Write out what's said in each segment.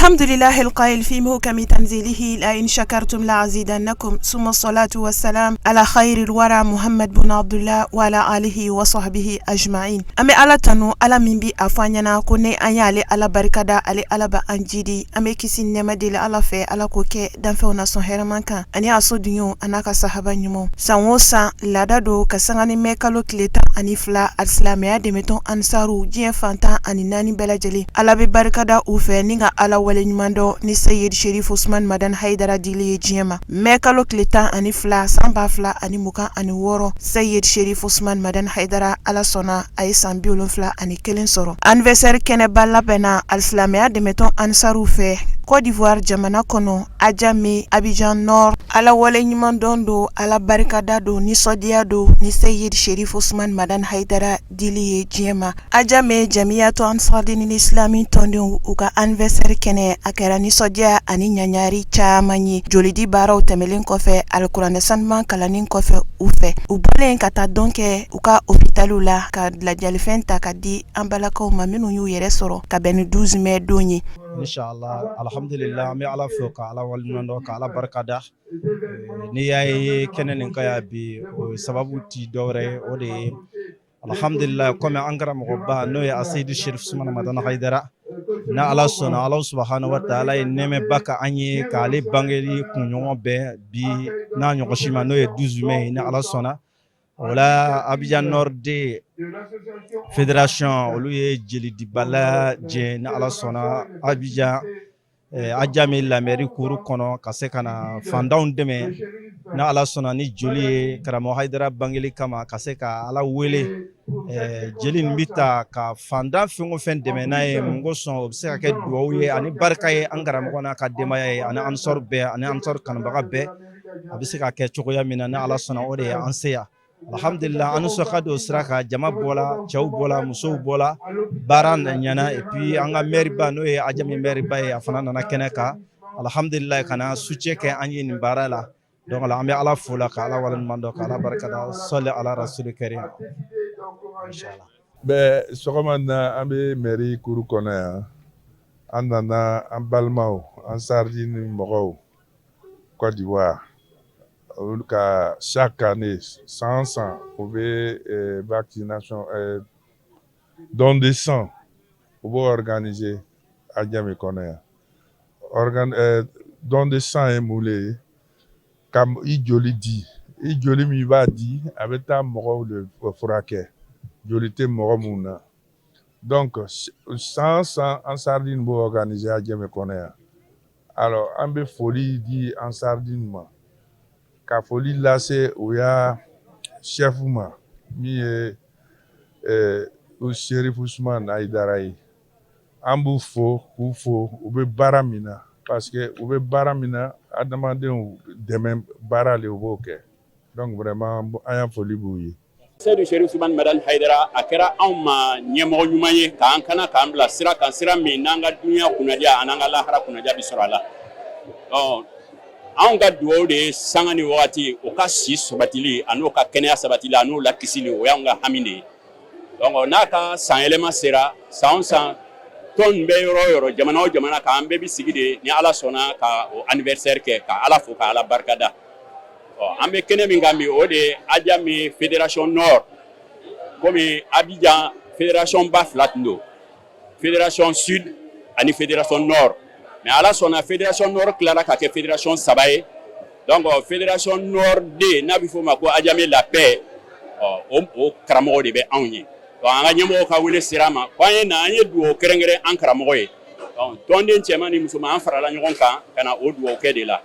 الحمد لله القائل في محكم تنزيله لئن شكرتم لأزيدنكم ثم الصلاة والسلام على خير الورى محمد بن عبد الله وعلى آله وصحبه أجمعين. An bɛ Ala tanu, Ala min bi a fɔ an ɲɛna ko ni an y'ale Ala barikada, ale Ala bɛ an jidi. An bɛ kisi nɛɛma deli Ala fɛ, Ala k'o kɛ danfɛnw na sɔn hɛrɛman kan ani a sodenw a n'a ka sahaba ɲumanw. San o san, laada don ka sanga ni mɛ kalo tile 12, alisilamɛya dɛmɛtɔn Ansaru diɲɛ fan 14 bɛɛ lajɛlen, Ala bɛ barikada u fɛ ni ka Ala waleɲuman dɔn ni Seyid Sherif Usman Madani Hayidara dili ye diɲɛ ma. Mɛ kalo tile 12 san 2026, Seyid Sherif Usman Madani Hayidara, Ala sɔnna a ye san 71 sɔrɔ. Anniversaire kɛnɛba labɛnna alisilamɛya dɛmɛtɔn Ansaru fɛ Côte d'Ivoire jamana kɔnɔ, Adjamé, Abidjan Nord. Ala waleɲuman dɔn don, Ala barikada don, nisɔndiya don ni Seyid Sherif Usman Madani Hayidara dili ye diɲɛ ma. Adjamé Jamiyatu Ansardini Islami tɔndenw, u ka anniversaire kɛnɛ, a kɛra nisɔndiya ani ɲaɲari caman ye. Jolidi baaraw tɛmɛlen kɔfɛ, alikuranɛ sanuman kalanni kɔfɛ u fɛ, u bɔlen ka taa dɔn kɛ u ka hôpitaliw la, ka lajalifɛn ta ka di an balakaw ma minnu y'u yɛrɛ sɔrɔ ka bɛn ni 12 mai don ye. Inshallah, alhamdulillah, an bɛ Ala fo ka Ala waleɲuman dɔn, ka Ala barikada. N'i y'a ye kɛnɛ nin ka yan bi, o sababu ti dɔwɛrɛ ye, o de ye, alhamdulillah, komi an karamɔgɔba n'o ye Aseyidu Sherif Usman Madani Hayidara, ni Ala sɔnna, Ala subahana wa taala ye nɛɛmɛba ka an ye k'ale bangeli kunɲɔgɔn bɛn bi n'a ɲɔgɔn si ma, n'o ye 12 mai, ni Ala sɔnna. O la, Abidjan Nord de fédération, olu ye jelidibala jɛ, ni Ala sɔnna, Abidjan, Adjamé la mairie kuru kɔnɔ, ka se ka na fantanw dɛmɛ, ni Ala sɔnna, ni joli ye karamɔgɔ Hayidara bangeli kama, ka se ka Ala wele. Jeli nin bɛ ta ka fantan fɛn o fɛn dɛmɛ n'a ye, mun kosɔn, o bɛ se ka kɛ dugawu ye ani barika ye an karamɔgɔ n'a ka denbaya ye, ani Ansar bɛɛ ani Ansar kanubaga bɛɛ. A bɛ se ka kɛ cogoya min na, ni Ala sɔnna, o de ye an se yan. Alhamdulillah, an nisɔn ka don sira kan. Jama bɔla, cɛw bɔla, musow bɔla, baara ɲɛna. Et puis an ka maire ba, n'o ye Adjamé maire ba ye, a fana nana kɛnɛ kan, alhamdulillah, ka na soutien kɛ an ye nin baara la. Donc an bɛ Ala fo la, ka Ala waleɲuman dɔn, ka Ala barikada. Sɔli ala rasuli karim, inshallah. Bɛ sɔgɔma na, an bɛ mairie kuru kɔnɔ yan. An nana an balimaw Ansardini mɔgɔw Côte d'Ivoire, olu ka chaque année, san san, u bɛ vaccination, don de sang, u b'o organiser Adjamé kɔnɔ yan. Organ don de sang ye mun de ye? Ka i joli di. I joli min i b'a di, a bɛ taa mɔgɔw de furakɛ, joli tɛ mɔgɔ mun na. Donc san san, Ansardini b'o organiser Adjamé kɔnɔ yan. Alors an bɛ foli di Ansardini ma, ka foli lase u ya chef ma, min ye Sherif Usman Hayidara ye. An b'u fo, k'u fo, u bɛ baara min na, parce que u bɛ baara min na, adamadenw dɛmɛ baara de, u b'o kɛ. Donc vraiment, an ya foli b'u ye. Seyidu Sherif Usman Madani Hayidara, a kɛra anw ma ɲɛmɔgɔ ɲuman ye k'an kana k'an bila sira kan, sira min n'an ka dunya kunnadiya ani n'an ka lahara kunnadiya bɛ sɔrɔ a la. Ɔ anw ka dugawu de ye, sanga ni wagati, o ka si sabatili a n'o ka kɛnɛya sabatili a n'o la kisili, o y'anw ka hami de ye. Donc n'a ka san yɛlɛma sera, san o san, tɔn bɛ yɔrɔ o yɔrɔ, jamana o jamana kan, an bɛɛ bɛ sigi de, ni Ala sɔnna, ka o anniversaire kɛ, ka Ala fo, ka Ala barikada. Ɔ an bɛ kɛnɛ min kan bi, o de ye Adjamé Fédération Nord. Komi Abidjan fédération ba fila tun don, fédération Sud ani fédération Nord, mais Ala sɔnna, fédération Nord tilara ka kɛ fédération saba ye. Donc fédération Nord D, n'a bɛ f'o ma ko Adjamé la paix, ɔ o karamɔgɔ de bɛ anw ye. Donc an ka ɲɛmɔgɔw ka wele sera an ma ko an ye na, an ye dugawu kɛrɛnkɛrɛn an karamɔgɔ ye. Donc tɔnden cɛman ni musoman, an farala ɲɔgɔn kan ka na o dugawu kɛ de la.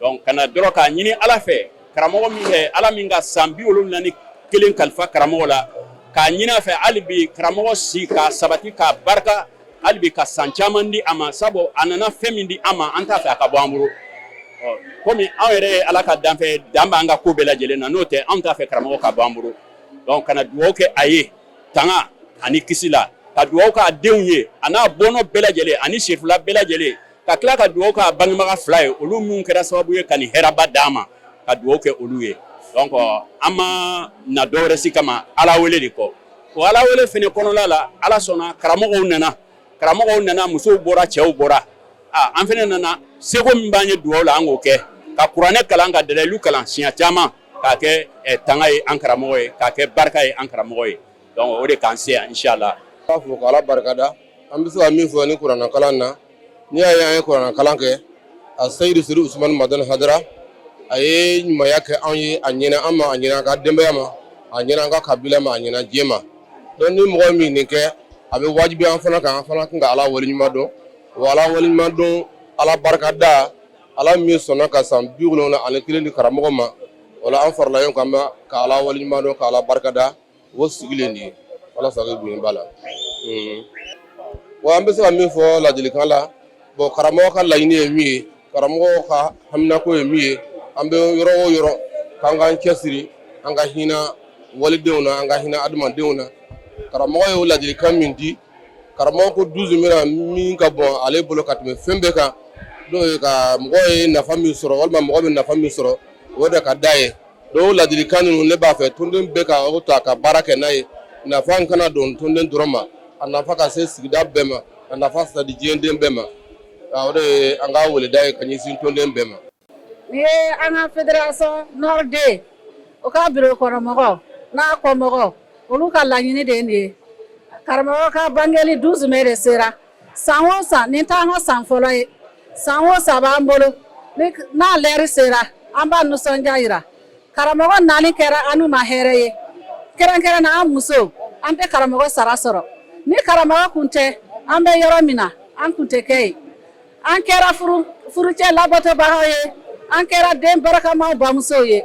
Donc ka na dɔrɔn k'a ɲini Ala fɛ, karamɔgɔ min fɛ, Ala min ka san 71 kalifa karamɔgɔ la, k'a ɲini a fɛ hali bi, karamɔgɔ si k'a sabati, k'a barika, hali bi ka san caman di a ma, sabu a nana fɛn min di an ma, an t'a fɛ a ka bɔ an bolo. Ɔ komi anw yɛrɛ ye Ala ka danfɛ, dan b'an ka ko bɛɛ lajɛlen na, n'o tɛ, anw t'a fɛ karamɔgɔ ka bɔ an bolo. Donc ka na dugawu kɛ a ye tanga ani kisi la, ka dugawu k'a denw ye a n'a bɔnɔ bɛɛ lajɛlen ani sefila bɛɛ lajɛlen, ka tila ka dugawu k'a bangebaga fila ye, olu minnu kɛra sababu ye ka nin hɛrɛba d'an ma, ka dugawu kɛ olu ye. Donc an ma na dɔwɛrɛ si kama, Ala wele de kɔ. O Ala wele fɛnɛ kɔnɔna la, Ala sɔnna, karamɔgɔw nana, karamɔgɔw nana, musow bɔra, cɛw bɔra. An fana nana seko min b'an ye dugawu la, an k'o kɛ ka kuranɛ kalan, ka dalilu kalan siɲɛ caman, k'a kɛ tanga ye an karamɔgɔ ye, k'a kɛ barika ye an karamɔgɔ ye. Donc o de k'an se yan, inshallah. B'a fɔ ko Ala barikada. An bɛ se ka min fɔ ni kuranɛ kalan na, n'i y'a ye an ye kuranɛ kalan kɛ, a Seyidu Seri Usumani Madani Hadara, a ye ɲumanya kɛ anw ye, a ɲɛna an ma, a ɲɛna an ka denbaya ma, a ɲɛna an ka kabila ma, a ɲɛna diɲɛ ma. Donc ni mɔgɔ min nin kɛ, a bɛ wajibi an fana kan, an fana kan ka Ala waleɲuman dɔn. Wa Ala waleɲuman dɔn, Ala barikada, Ala min sɔnna ka san 71 di karamɔgɔ ma, o la an farala ɲɔgɔn kan ka Ala waleɲuman dɔn, ka Ala barikada. O sigilen nin ye Ala sago bonya b'a la. Wa an bɛ se ka min fɔ ladilikan la, bon, karamɔgɔ ka laɲini ye min ye, karamɔgɔ ka haminako ye min ye, an bɛ yɔrɔ o yɔrɔ, k'an k'an cɛsiri, an ka hinɛ walidenw na, an ka hinɛ adamadenw na. Karamɔgɔ ye o ladilikan min di, karamɔgɔ ko 12 mai min ka bon ale bolo ka tɛmɛ fɛn bɛɛ kan, n'o ye ka mɔgɔ ye nafa min sɔrɔ walima mɔgɔ bɛ nafa min sɔrɔ, o de ka d'a ye. Donc ladilikan ninnu, ne b'a fɛ tonden bɛɛ ka o ta ka baara kɛ n'a ye. Nafa kana don tonden dɔrɔn ma, a nafa ka se sigida bɛɛ ma, a nafa sa di diɲɛden bɛɛ ma. O de ye an ka weleda ye ka ɲɛsin tonden bɛɛ ma. Ni ye an ka fédération nord 2, o ka bureau kɔnɔmɔgɔ n'a kɔmɔgɔ, olu ka laɲini de ye nin ye. Karamɔgɔ ka bangeli 12 mai de sera. San o san, nin t'an ka san fɔlɔ ye, san o san b'an bolo, n'a lɛri sera, an b'a nisɔndiya yira. Karamɔgɔ naani kɛra an n'u ma hɛrɛ ye, kɛrɛnkɛrɛn na an musow, an tɛ karamɔgɔ sara sɔrɔ. Ni karamɔgɔ kun tɛ, an bɛ yɔrɔ min na, an kun tɛ kɛ yen. An kɛra furucɛ labatobagaw ye, an kɛra den barakamaw bamusow ye.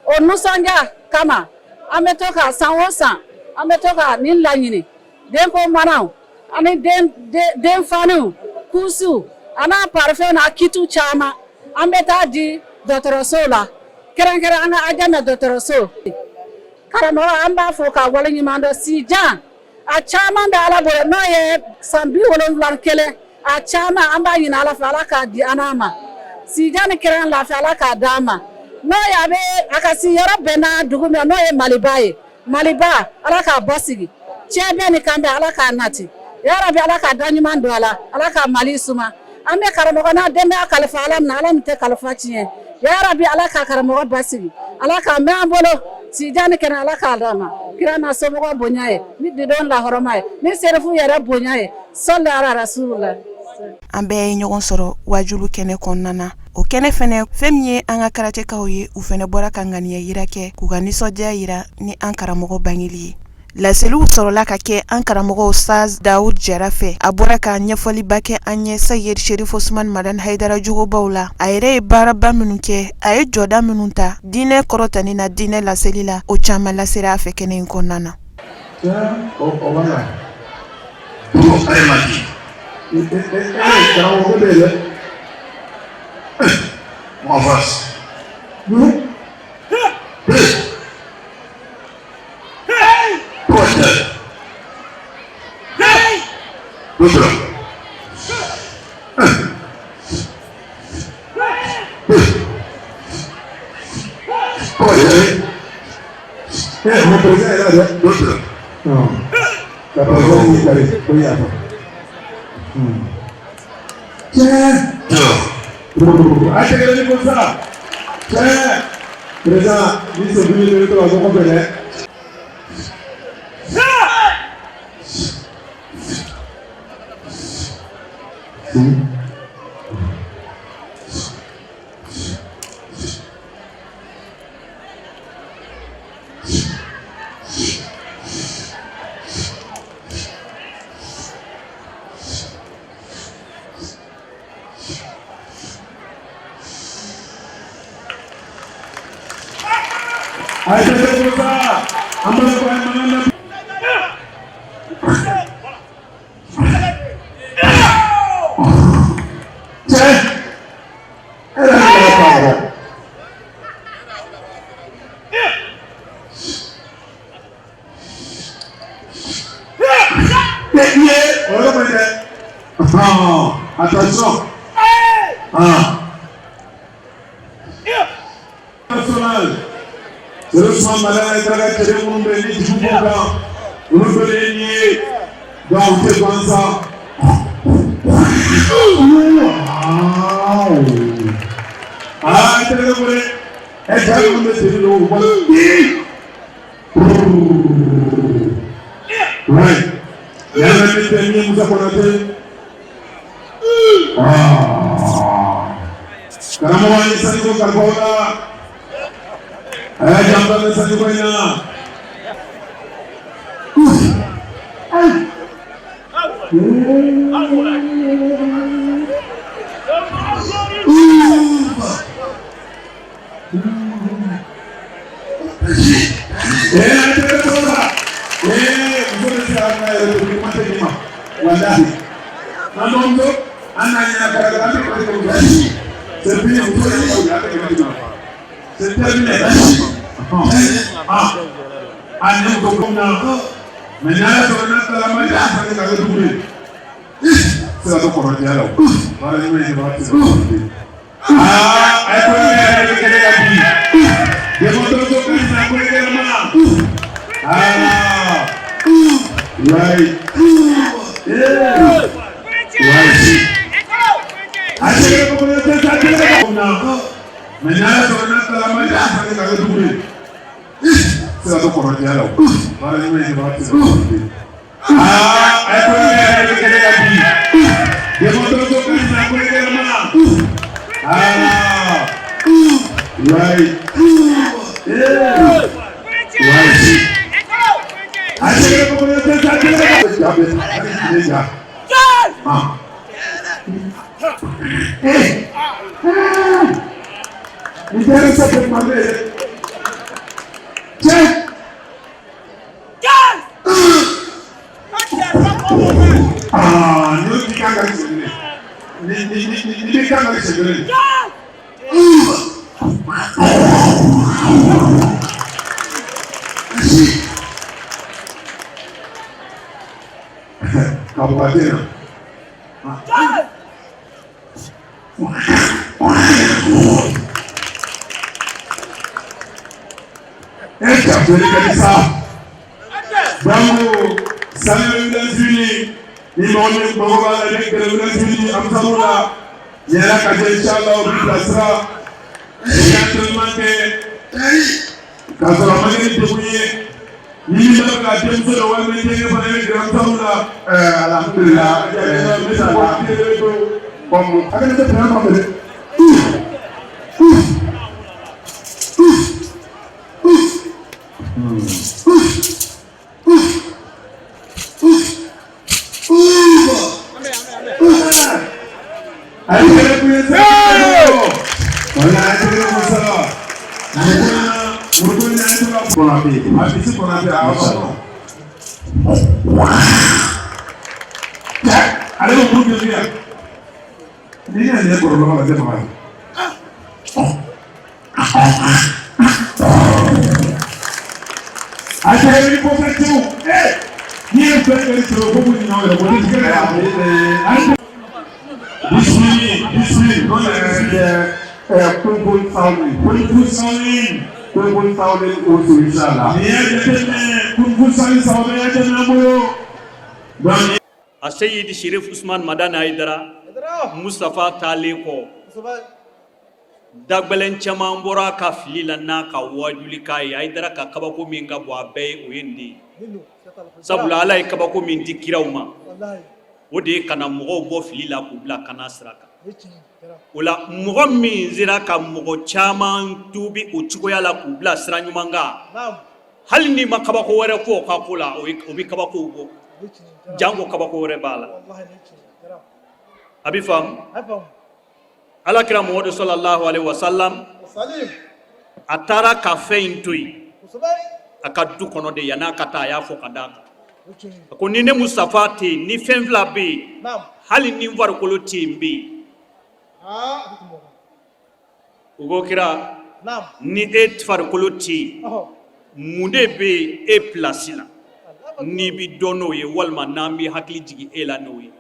O nisɔndiya kama, an bɛ to ka san o san, an bɛ to ka nin laɲini, denko manaw ani denfaniw, kusiw a n'a parfum n'a kitiw caman, an bɛ taa di dɔgɔtɔrɔsow la, kɛrɛnkɛrɛn an ka Adjamé dɔgɔtɔrɔso. Karamɔgɔ, an b'a fɔ k'a waleɲuman dɔn. Si jan a caman bɛ Ala bolo, n'o ye san 71, a caman an b'a ɲini Ala fɛ, Ala k'a di an n'a ma. Sijan ni kɛnɛya, lafiya, Ala k'a d'an ma. N'o ye a bɛ a ka sigiyɔrɔ bɛnna dugu min n'o ye Maliba ye, Maliba, Ala k'a basigi. Cɛ bɛɛ ni kan bɛɛ, Ala k'a nati yarabi. Ala k'a da ɲuman don a la, Ala ka Mali suma. An bɛ karamɔgɔ n'a denbaya kalifa Ala min na, Ala min tɛ kalifa tiɲɛ yarabi. Ala ka karamɔgɔ basigi, Ala k'a mɛn an bolo. Sijan ni kɛnɛ, Ala k'a d'an ma. Kira n'a somɔgɔw bonya ye, ni didenw lahɔrɔma ye, ni serifu yɛrɛ bonya ye. Sɔli ala rasulula. An bɛɛ ye ɲɔgɔn sɔrɔ wajulu kɛnɛ kɔnɔna na. O kɛnɛ fɛnɛ, fɛn min ye an ka karatekaw ye, u fɛnɛ bɔra ka ŋaniya yira kɛ, k'u ka nisɔndiya yira ni an karamɔgɔ bangeli ye. Laseliw sɔrɔla ka kɛ an karamɔgɔ Ustaz Dawud Jara fɛ. A bɔra ka ɲɛfɔliba kɛ an ye Seyid Sherif Osman Madani Hayidara jogobaw la, a yɛrɛ ye baaraba minnu kɛ, a ye jɔda minnu ta diinɛ kɔrɔtani na, diinɛ laseli la. O caman lasera a fɛ kɛnɛ in kɔnɔna na. Attention. Ah. National. Ousmane Madani Haïdara ka cɛden minnu bɛ yen ni dugu b'u kan, olu fɛnɛ ye nin ye. Donc o tɛ gansan. Aa, tɛgɛ ko dɛ. Ɛ, ja ninnu bɛ sen don u bɔ. Ouais. Yàrá mi tẹ ní Musa Konate. Karamɔgɔ ye saniko kalifa o la. A y'a janto a bɛ saniko in na. Ee, a tɛ ko la. Ee, muso bɛ se ka n'a yɛrɛ to kuma tɛ nin ma. Walahi. An dɔgɔmuso, an n'a ɲɛna kɛrɛfɛ, an tɛ kɛlɛ kɛ. C'est fini, muso yɛrɛ ka wuli, a tɛ kɛlɛ kɛ. C'est terminé. Ah, ah, ne muso ko na. Mais n'ala sɔnna n'a taara ma ja fana ka kɛ tuguni. Se ka to kɔrɔjɛya la o. Baara ɲuman ye baara tɛ se ka. Ah, a ye ko ne yɛrɛ bɛ kɛnɛ kan bi. Démonstration ko in na ko ne yɛrɛ ma. Ah, right. Yeah. Right. A tɛgɛ ko ne tɛ sa tɛgɛ ko na. Mais n'ala sɔnna n'a taara ma ja fana ka kɛ tuguni. Se ka to kɔrɔjɛya la o. Baara ɲuman ye baara tɛ se ka. Ah, a ye ko ne yɛrɛ bɛ kɛnɛ kan bi. Démonstration ko in na ko ne yɛrɛ ma. Ah, right. Yeah. Right. A tɛgɛ ko ne tɛ sa tɛgɛ ko ja bɛ ne ja. Ah. Eh. Ni tɛgɛ tɛ fɛ ma bɛ. Cɛ. Ah, n'o ti kan ka segin ni ni ni ni ni bɛ kan ka segin. Ka bɔ ka den na. E ka foli ka di sa. Donc, sani wulasi ni mɔgɔ min mago b'a la, ni gɛrɛ wulasi amisamu la, yɛrɛ ka jɛ, inshallah, o b'i bilasira. I ka entraînement kɛ k'a sɔrɔ a ma kɛ ni degun ye. Ni min bɛ fɛ ka denmuso dɔ walima denkɛ fana, i bɛ gɛrɛ amisamu la. Alhamdulillah, inshallah, comme A kana tɛ fɛn ma dɛ. Ayi, kɛlɛ kun ye sa. Wala, a tɛgɛ ko sa. Muruko ni an tora Konate. A bisi Konate, a b'a sɔrɔ. Ale bɛ muru kɛ yan. Ni y'a ɲɛ kɔrɔbɔ ka se faga ye. A tɛgɛ ni kɔfɛ tewu. Ee, n'i ye fɛn kɛ ni sɔrɔ ko k'u ɲinɛ aw yɛrɛ kɔ, ni tigɛ yɛrɛ. Bismillah, bismillah. Kungun Sawlin. Kungun Sawlin. Kungun Sawlin aussi, inshallah. N'i y'a jateminɛ, Kungun Sawlin saba bɛ y'a jateminɛ an bolo. Donc A Seyidi Sherif Usman Madani Hayidara Mustafa taalen kɔ, dagbɛlɛn caman bɔra a ka fili la n'a ka wajuli k'a ye. Hayidara ka kabako min ka bon a bɛɛ ye, o ye nin de ye, sabula Ala ye kabako min di kiraw ma, o de ye ka na mɔgɔw bɔ fili la k'u bila kana sira kan. O la, mɔgɔ min sera ka mɔgɔ caman tuubi o cogoya la k'u bila sira ɲuman kan, hali n'i ma kabako wɛrɛ fɔ o ka ko la, o bɛ kabakow bɔ, janko kabako wɛrɛ b'a la. A bɛ faamu. Ala kira Muhamadu sallallahu alaihi wasallam, a taara ka fɛn in to yen a ka du kɔnɔ de. Yan'a ka taa, a y'a fɔ ka d'a kan, a ko ni ne Mustafa tɛ yen, ni fɛn fila bɛ yen, hali ni n farikolo tɛ yen, n bɛ yen. U ko kira, ni e farikolo tɛ yen, mun de bɛ yen e pilasi la n'i bɛ dɔn n'o ye, walima n'an bɛ hakili jigin e la n'o ye?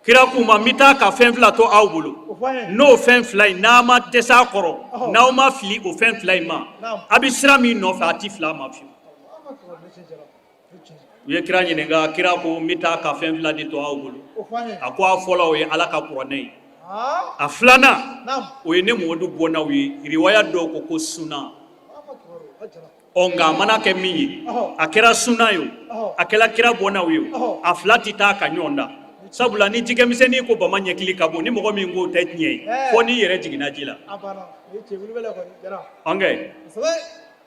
Kira k'u ma, n bɛ taa ka fɛn fila to aw bolo, n'o fɛn fila in, n'a ma dɛsɛ a kɔrɔ, n'aw ma fili o fɛn fila in ma, a bɛ sira min nɔfɛ, a ti fili a ma fiyewu. U ye kira ɲininka. Kira ko: n bɛ taa ka fɛn fila de to aw bolo. A ko a fɔlɔ, o ye Ala ka kuranɛ ye. A filanan, o ye ne Mamadu bɔnnaw ye. Riwaya dɔw ko ko suna. Ɔ, nka a mana kɛ min ye, a kɛra suna ye o, a kɛra kira bɔnnaw ye o, a fila tɛ taa ka ɲɔgɔn dan, sabula ni jikɛmisɛnnin ko bama ɲɛkili ka bon, ni mɔgɔ min k'o tɛ tiɲɛ ye, fɔ n'i yɛrɛ jiginna ji la. Ɔnkɛ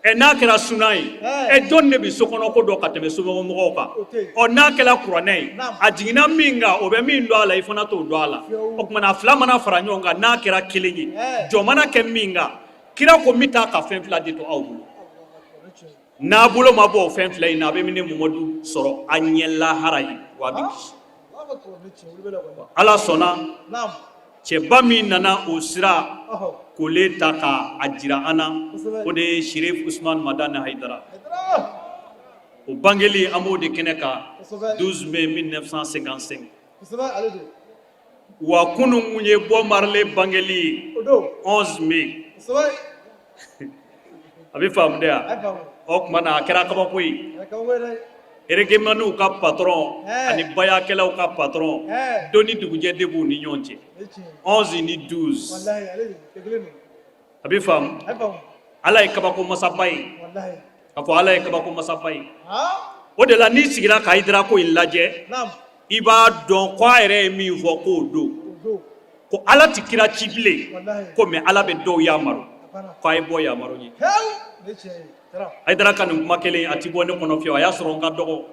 ɛ, n'a kɛra suna ye, ɛ, jɔn de bɛ sokɔnɔ ko dɔn ka tɛmɛ sokɔnɔmɔgɔw kan? Ɔ, n'a kɛra kuranɛ ye, a jiginna min kan, o bɛ min dɔn a la, i fana t'o dɔn a la. O tuma na, a fila mana fara ɲɔgɔn kan, n'a kɛra kelen ye, jɔn mana kɛ min kan, kira ko: n bɛ taa ka fɛn fila de to aw bolo, n'a bolo ma bɔ o fɛn fila in na, a bɛ ne Mamadu sɔrɔ a ɲɛ lahara ye, wa a bɛ kisi. Ala sɔnna, cɛba min nana o sira kolen ta ka a jira an na, o de ye Sherif Usman Madani Hayidara. O bangeli, an b'o de kɛnɛ kan, 12 mai 1955. Wa kunun kun ye Bob Marley bangeli ye, 11 mai. A bɛ faamu de ya. O tuma na, a kɛra kabako ye. Reggaemaniw ka patron ani bayakɛlaw ka patron, don ni dugujɛ de b'u ni ɲɔgɔn cɛ, 11 ni 12. A bɛ faamu. Ala ye kabako masaba ye. A fɔ Ala ye kabako masaba ye. O de la, n'i sigira ka Hayidara ko in lajɛ, i b'a dɔn ko a yɛrɛ ye min fɔ k'o don, ko Ala tɛ kira ci bilen, ko mais Ala bɛ dɔw yamaru ko a ye bɔ yamaru ye. Hayidara ka nin kuma kelen, a ti bɔ ne kɔnɔ fiyewu. A y'a sɔrɔ n ka dɔgɔ,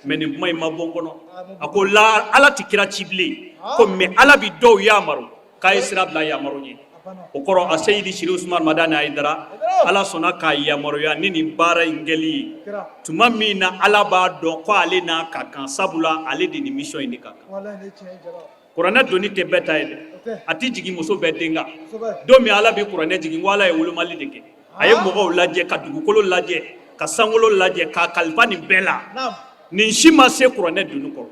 mais nin kuma in ma bɔ n kɔnɔ. A ko la, Ala tɛ kira ci bilen, ko mais Ala bɛ dɔw yamaru k'a ye sira bila yamaru ye. O kɔrɔ, a Seyidi Siri Usumani Madani Hayidara, Ala sɔnna k'a yamaruya ni nin baara in kɛli ye tuma min na, Ala b'a dɔn ko ale n'a ka kan, sabula ale de ni mission in de ka kan. Kuranɛ doni tɛ bɛɛ ta ye dɛ, a tɛ jigin muso bɛɛ den kan. Don min Ala bɛ kuranɛ jigin, ko Ala ye wolomali de kɛ. A ye mɔgɔw lajɛ, ka dugukolo lajɛ, ka sankolo lajɛ, k'a kalifa nin bɛɛ la, nin si ma se kuranɛ doni kɔrɔ.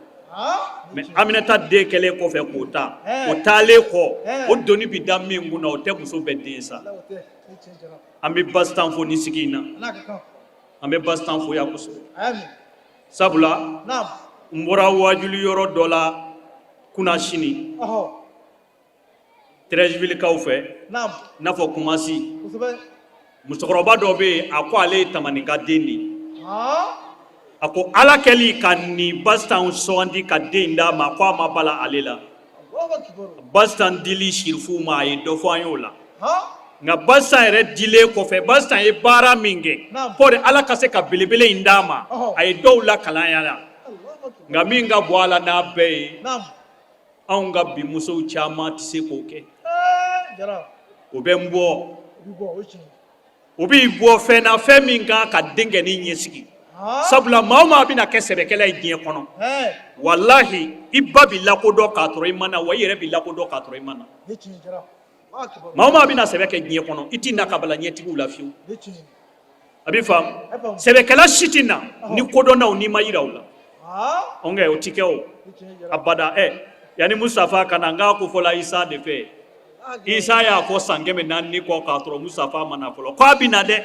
Mais Aminata den kɛlen kɔfɛ k'o ta, o taalen kɔ, o doni bɛ da min kunna, o tɛ muso bɛɛ den sa. An bɛ Bastan fo ni sigi in na. An bɛ Bastan fo yan kosɛbɛ, sabula n bɔra wajuli yɔrɔ dɔ la kunasini, Treichvillekaw fɛ, n'a fɔ Kumasi. Musokɔrɔba dɔ bɛ yen, a ko ale ye Tamanin ka den de ye. A ko Ala kɛli ka nin Bastan sugandi ka den d'a ma, ko a ma bala ale la. Bastan dili sirifuw ma, a ye dɔ fɔ an y'o la. Nka Bastan yɛrɛ dilen kɔfɛ, Bastan ye baara min kɛ pour Ala ka se ka belebele in d'a ma, a ye dɔw la kalanya la. Nka min ka bɔ a la n'a bɛɛ ye, anw ka bi musow caman tɛ se k'o kɛ. O bɛ n bɔ, o b'i bɔ fɛn na, fɛn min kan ka denkɛnin ɲɛsigi, sabula maa o maa bɛna kɛ sɛbɛkɛla ye diɲɛ kɔnɔ, walahi, i ba b'i lakodɔn k'a sɔrɔ i ma na, wa i yɛrɛ b'i lakodɔn k'a sɔrɔ i ma na. Maa o maa bɛna sɛbɛ kɛ diɲɛ kɔnɔ, i t'i na ka bala ɲɛtigiw la fiyewu. A bɛ faamu, sɛbɛkɛla si tɛ na ni kodɔnnaw n'i ma yira u la. Ɔnkɛ, o ti kɛ o abada. Ɛ, yanni Mustafa ka na, n k'a ko fɔla Isa de fɛ. Isa y'a fɔ san 400 ni kɔ, k'a sɔrɔ Mustafa ma na fɔlɔ, k'a bɛ na dɛ,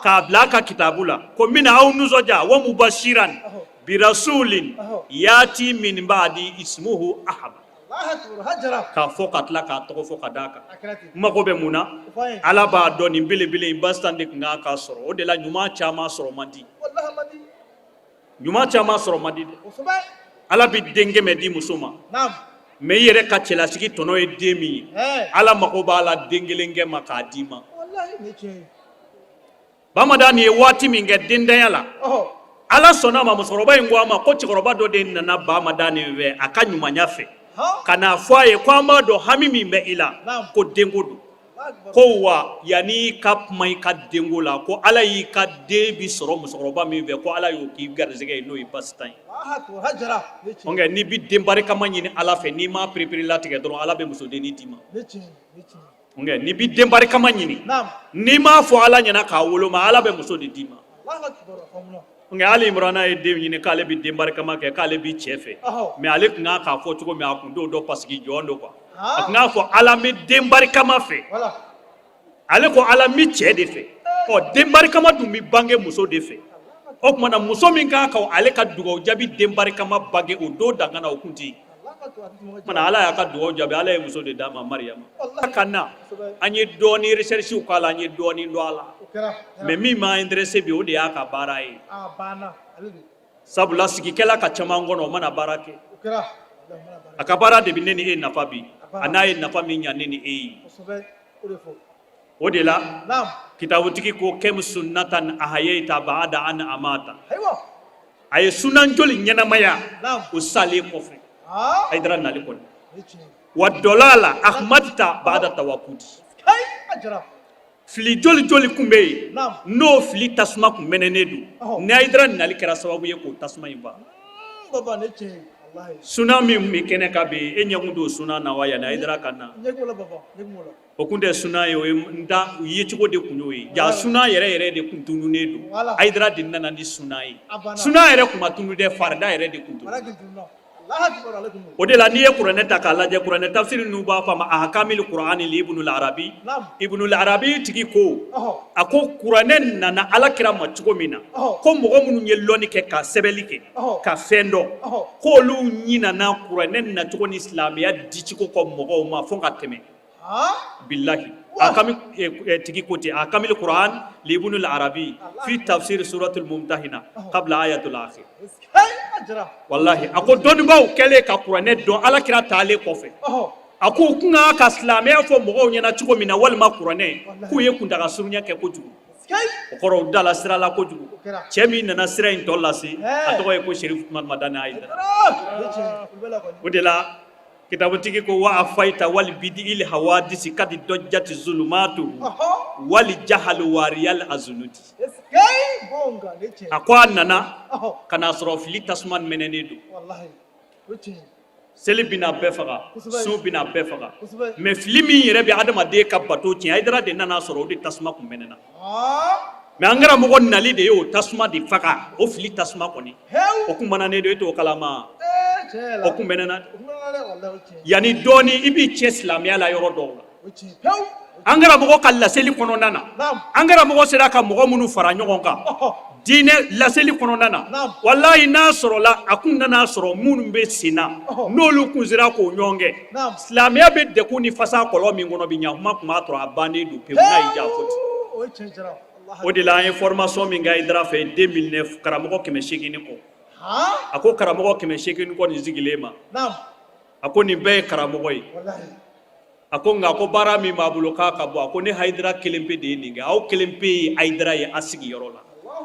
k'a bila a ka kitabu la ko n bɛna aw nisɔndiya: wa mubashiran birasulin yati min ba'di ismuhu Ahmad. K'a fɔ ka tila k'a tɔgɔ fɔ ka d'a kan. N mago bɛ mun na? Ala b'a dɔn, nin belebele in, Bastan de tun kan k'a sɔrɔ. O de la, ɲuman caman sɔrɔ man di, ɲuman caman sɔrɔ man di dɛ. Ala bɛ den 100 di muso ma, mais i yɛrɛ ka cɛlasigi tɔnɔ ye den min ye, Ala mago b'a la den kelen kɛ ma k'a d'i ma. Bamadan nin ye waati min kɛ dentanya la, Ala sɔnna ma, musokɔrɔba in ko a ma ko cɛkɔrɔba dɔ de nana Bamadan nin fɛ a ka ɲumanya fɛ, ka n'a fɔ a ye ko an b'a dɔn hami min bɛ i la, ko denko don, ko wa yanni i ka kuma i ka denko la, ko Ala y'i ka den bi sɔrɔ musokɔrɔba min fɛ, ko Ala y'o k'i garisɛgɛ ye, n'o ye Bastan ye. Nka n'i bɛ den barikama ɲini Ala fɛ, n'i m'a perepere latigɛ dɔrɔn, Ala bɛ musodennin d'i ma. Nka n'i bɛ den barikama ɲini, n'i m'a fɔ Ala ɲɛna k'a woloma, Ala bɛ muso de d'i ma. Nka hali Imurana ye den ɲini k'ale bɛ den barikama kɛ, k'ale bɛ cɛ fɛ, mais ale tun kan k'a fɔ cogo min, a tun t'o dɔn, parce que jɔn don quoi. A tun k'a fɔ: Ala, n bɛ den barikama fɛ. Ale ko: Ala, n bɛ cɛ de fɛ. Ɔ, den barikama dun bɛ bange muso de fɛ. O tuma na muso min kan ka ale ka dugawu jaabi den barikama bange o don dangana o kun tɛ yen. O tuma na Ala y'a ka dugawu jaabi, Ala ye muso de d'a ma, Mariyama. Ka na an ye dɔɔni recherche k'a la, an ye dɔɔni dɔn a la, mais min m'an intéressé bi, o de y'a ka baara ye. Sabula sigikɛla ka caman kɔnɔ, o mana baara kɛ, a ka baara de bɛ ne ni e nafa bi, a n'a ye nafa min ɲa ne ni e ye. O de la kitabutigi ko kam sunnatan ahayayta ba'da an amata, a ye sunan joli ɲɛnamaya o salen kɔfɛ Hayidara nali kɔni, wa dalala akhmadta ba'da tawakudi. Fili joli joli kun bɛ yen n'o fili tasuma kun mɛnɛnen don, ni Hayidara nali kɛra sababu ye k'o tasuma in faga. Sunan min bɛ kɛnɛ kan bi, e ɲɛkun don sunan na wa yanni Hayidara ka na? O kun tɛ sunan ye, o ye n da yecogo de kun y'o ye. Ja sunan yɛrɛ yɛrɛ de kun tununnen don, Hayidara de nana ni sunan ye. Sunan yɛrɛ kun ma tunu dɛ, farida yɛrɛ de kun tununa. O de la n'i ye kuranɛ ta k'a lajɛ, kuranɛ tafsiri ninnu b'a fɔ a ma ahakamil kurani li ibnul arabi. Ibnul arabi tigi ko, a ko kuranɛ nana ala kira ma cogo min na, ko mɔgɔ minnu ye lɔnni kɛ ka sɛbɛnni kɛ ka fɛn dɔn, k'olu ɲinana kuranɛ nacogo ni silamɛya dicogo kɔ mɔgɔw ma fo ka tɛmɛ. Bilahi, akami tigi ko ten, akamil quran li ibnul arabi fi tafsir suratul mumtahina qabla ayatul akhir. Wallahi, a ko dɔnnibaaw kɛlen ka kuranɛ dɔn ala kira taalen kɔfɛ, a ko u kun kan ka silamɛya fɔ mɔgɔw ɲɛna cogo min na walima kuranɛ, k'u ye kuntaga surunya kɛ kojugu. O kɔrɔ, u dala sira la kojugu. Cɛ min nana sira in tɔ lase, a tɔgɔ ye ko Sherif Usman Madani Hayidara. O de la kitabutigi ko wa afaita wal bidi il hawadisi kadi dojjati zulumatu wali jahalu wariyal azunudi. A ko a nana ka n'a sɔrɔ fili tasuma mɛnɛnen don. Seli bɛna bɛɛ faga, sun bɛna bɛɛ faga, mais fili min yɛrɛ bɛ adamaden ka bato tiɲɛ, Hayidara de nana sɔrɔ o de tasuma kun mɛnɛna. Mais an karamɔgɔ nali de ye o tasuma de faga, o fili tasuma kɔni o kun mɛnɛnen don. E t'o kalama, o kun mɛnɛna. Yanni dɔɔni i b'i cɛ silamɛya la yɔrɔ dɔw la. An karamɔgɔ ka laseli kɔnɔna na, an karamɔgɔ sera ka mɔgɔ minnu fara ɲɔgɔn kan diinɛ laseli kɔnɔna na, walayi, n'a sɔrɔla a kun nana sɔrɔ minnu bɛ sen na, n'olu kun sera k'o ɲɔgɔn kɛ, silamɛya bɛ degun ni fasa kɔlɔn min kɔnɔ bi, ɲakuma tun b'a sɔrɔ a bannen don pewu n'a y'i diya fɔ ten. O de la an ye formation min kɛ Hayidara fɛ 2009, karamɔgɔ 800 ni kɔ. A ko karamɔgɔ 800 ni kɔ nin sigilen ma, a ko nin bɛɛ ye karamɔgɔ ye. A ko nka ko baara min b'a bolo k'a ka bɔ, a ko ne Hayidara kelen pe de ye nin kɛ, aw kelen pe ye Hayidara ye a sigiyɔrɔ la.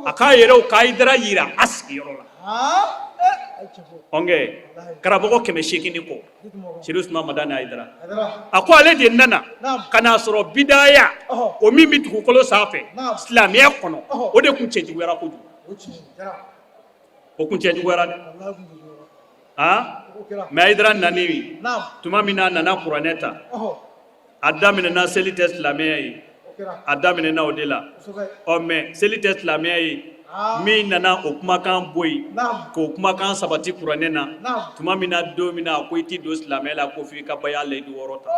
A k'a yɛrɛw ka Hayidara yira a sigiyɔrɔ la. Ɔnkɛ karamɔgɔ 800 ni kɔ, Sherif Usman Madani Hayidara, a ko ale de nana ka n'a sɔrɔ bidaya o min bɛ dugukolo sanfɛ silamɛya kɔnɔ, o de kun cɛjuguyara kojugu. O kun cɛjuguyara dɛ. Aa, mais Hayidara nani tuma min na, a nana kuranɛ ta, a daminɛna seli tɛ silamɛya ye, a daminɛna o de la. Ɔ, mais seli tɛ silamɛya ye min nana o kumakan bɔ yen k'o kumakan sabati kuranɛ na tuma min na, don min na a ko i ti don silamɛya la ko f'i ka baya layidu 6 ta,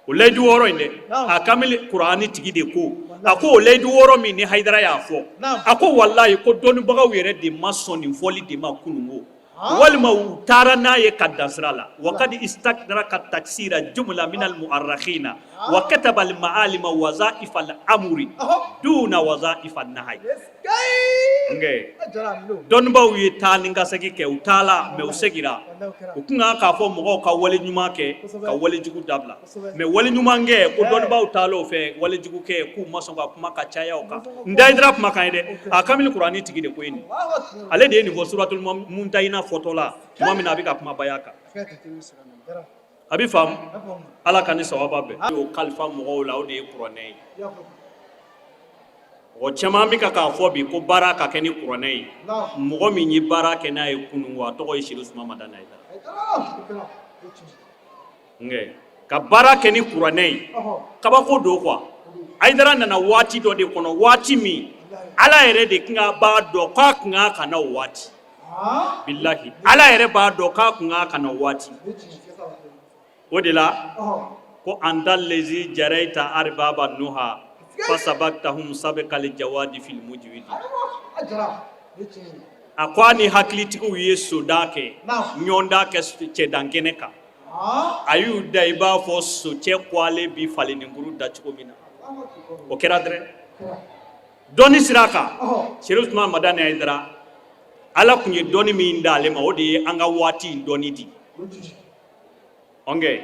o layidu 6 in dɛ, a kamili kurani tigi de ko, a ko o layidu 6 min ni Hayidara y'a fɔ, a ko walayi, ko dɔnnibagaw yɛrɛ de ma sɔn nin fɔli de ma kununko, walima u taara n'a ye ka dan sira la. Wa kadi istadraka taksira jumla min al muarrakhina wa kataba al maalima wazaifa al amri duna wazaifa an nahay. Dɔnnibaaw ye taa ni ka segin kɛ, u taala, mais u segira, u kun kan k'a fɔ mɔgɔw ka wale ɲuman kɛ, ka wale jugu dabila, mais wale ɲuman kɛ, ko dɔnnibaaw taala o fɛ, wale jugu kɛ, k'u ma sɔn ka kuma ka caya o kan. N Hayidara kumakan ye dɛ, a kamili kurani tigi de ko ye nin. Ale de ye nin fɔ suratul mumtahina fɔtɔ la tuma min na a bɛ ka kuma baya kan. A bɛ faamu, Ala ka ni sawaba bɛn. O kalifa mɔgɔw la, o de ye kuranɛ ye. Mɔgɔ caman bɛ ka k'a fɔ bi ko baara ka kɛ ni kuranɛ ye. Mɔgɔ min ye baara kɛ n'a ye kunun, a tɔgɔ ye Sherif Usman Madani Hayidara. Ka baara kɛ ni kuranɛ ye, kabako don quoi. Hayidara nana waati dɔ de kɔnɔ, waati min Ala yɛrɛ de kun b'a dɔn k'a kun kan ka na o waati. Bilahi, Ala yɛrɛ b'a dɔn k'a kun kan ka na o waati. O de la ko anta lezi jarayita arbaba nuha fasabaktahum sabqal jawadi fil mujwidi. A ko a ni hakilitigiw ye soda kɛ, ɲɔgɔndan kɛ cɛdankɛnɛ kan. A y'u da i b'a fɔ socɛ ko ale bi faleninkuru da cogo min na, o kɛra dɛrɛ. Dɔnni sira kan, Serifu Usumani Madani Hayidara, Ala tun ye dɔnni min d'ale ma, o de ye an ka waati in dɔnni di. Ɔnkɛ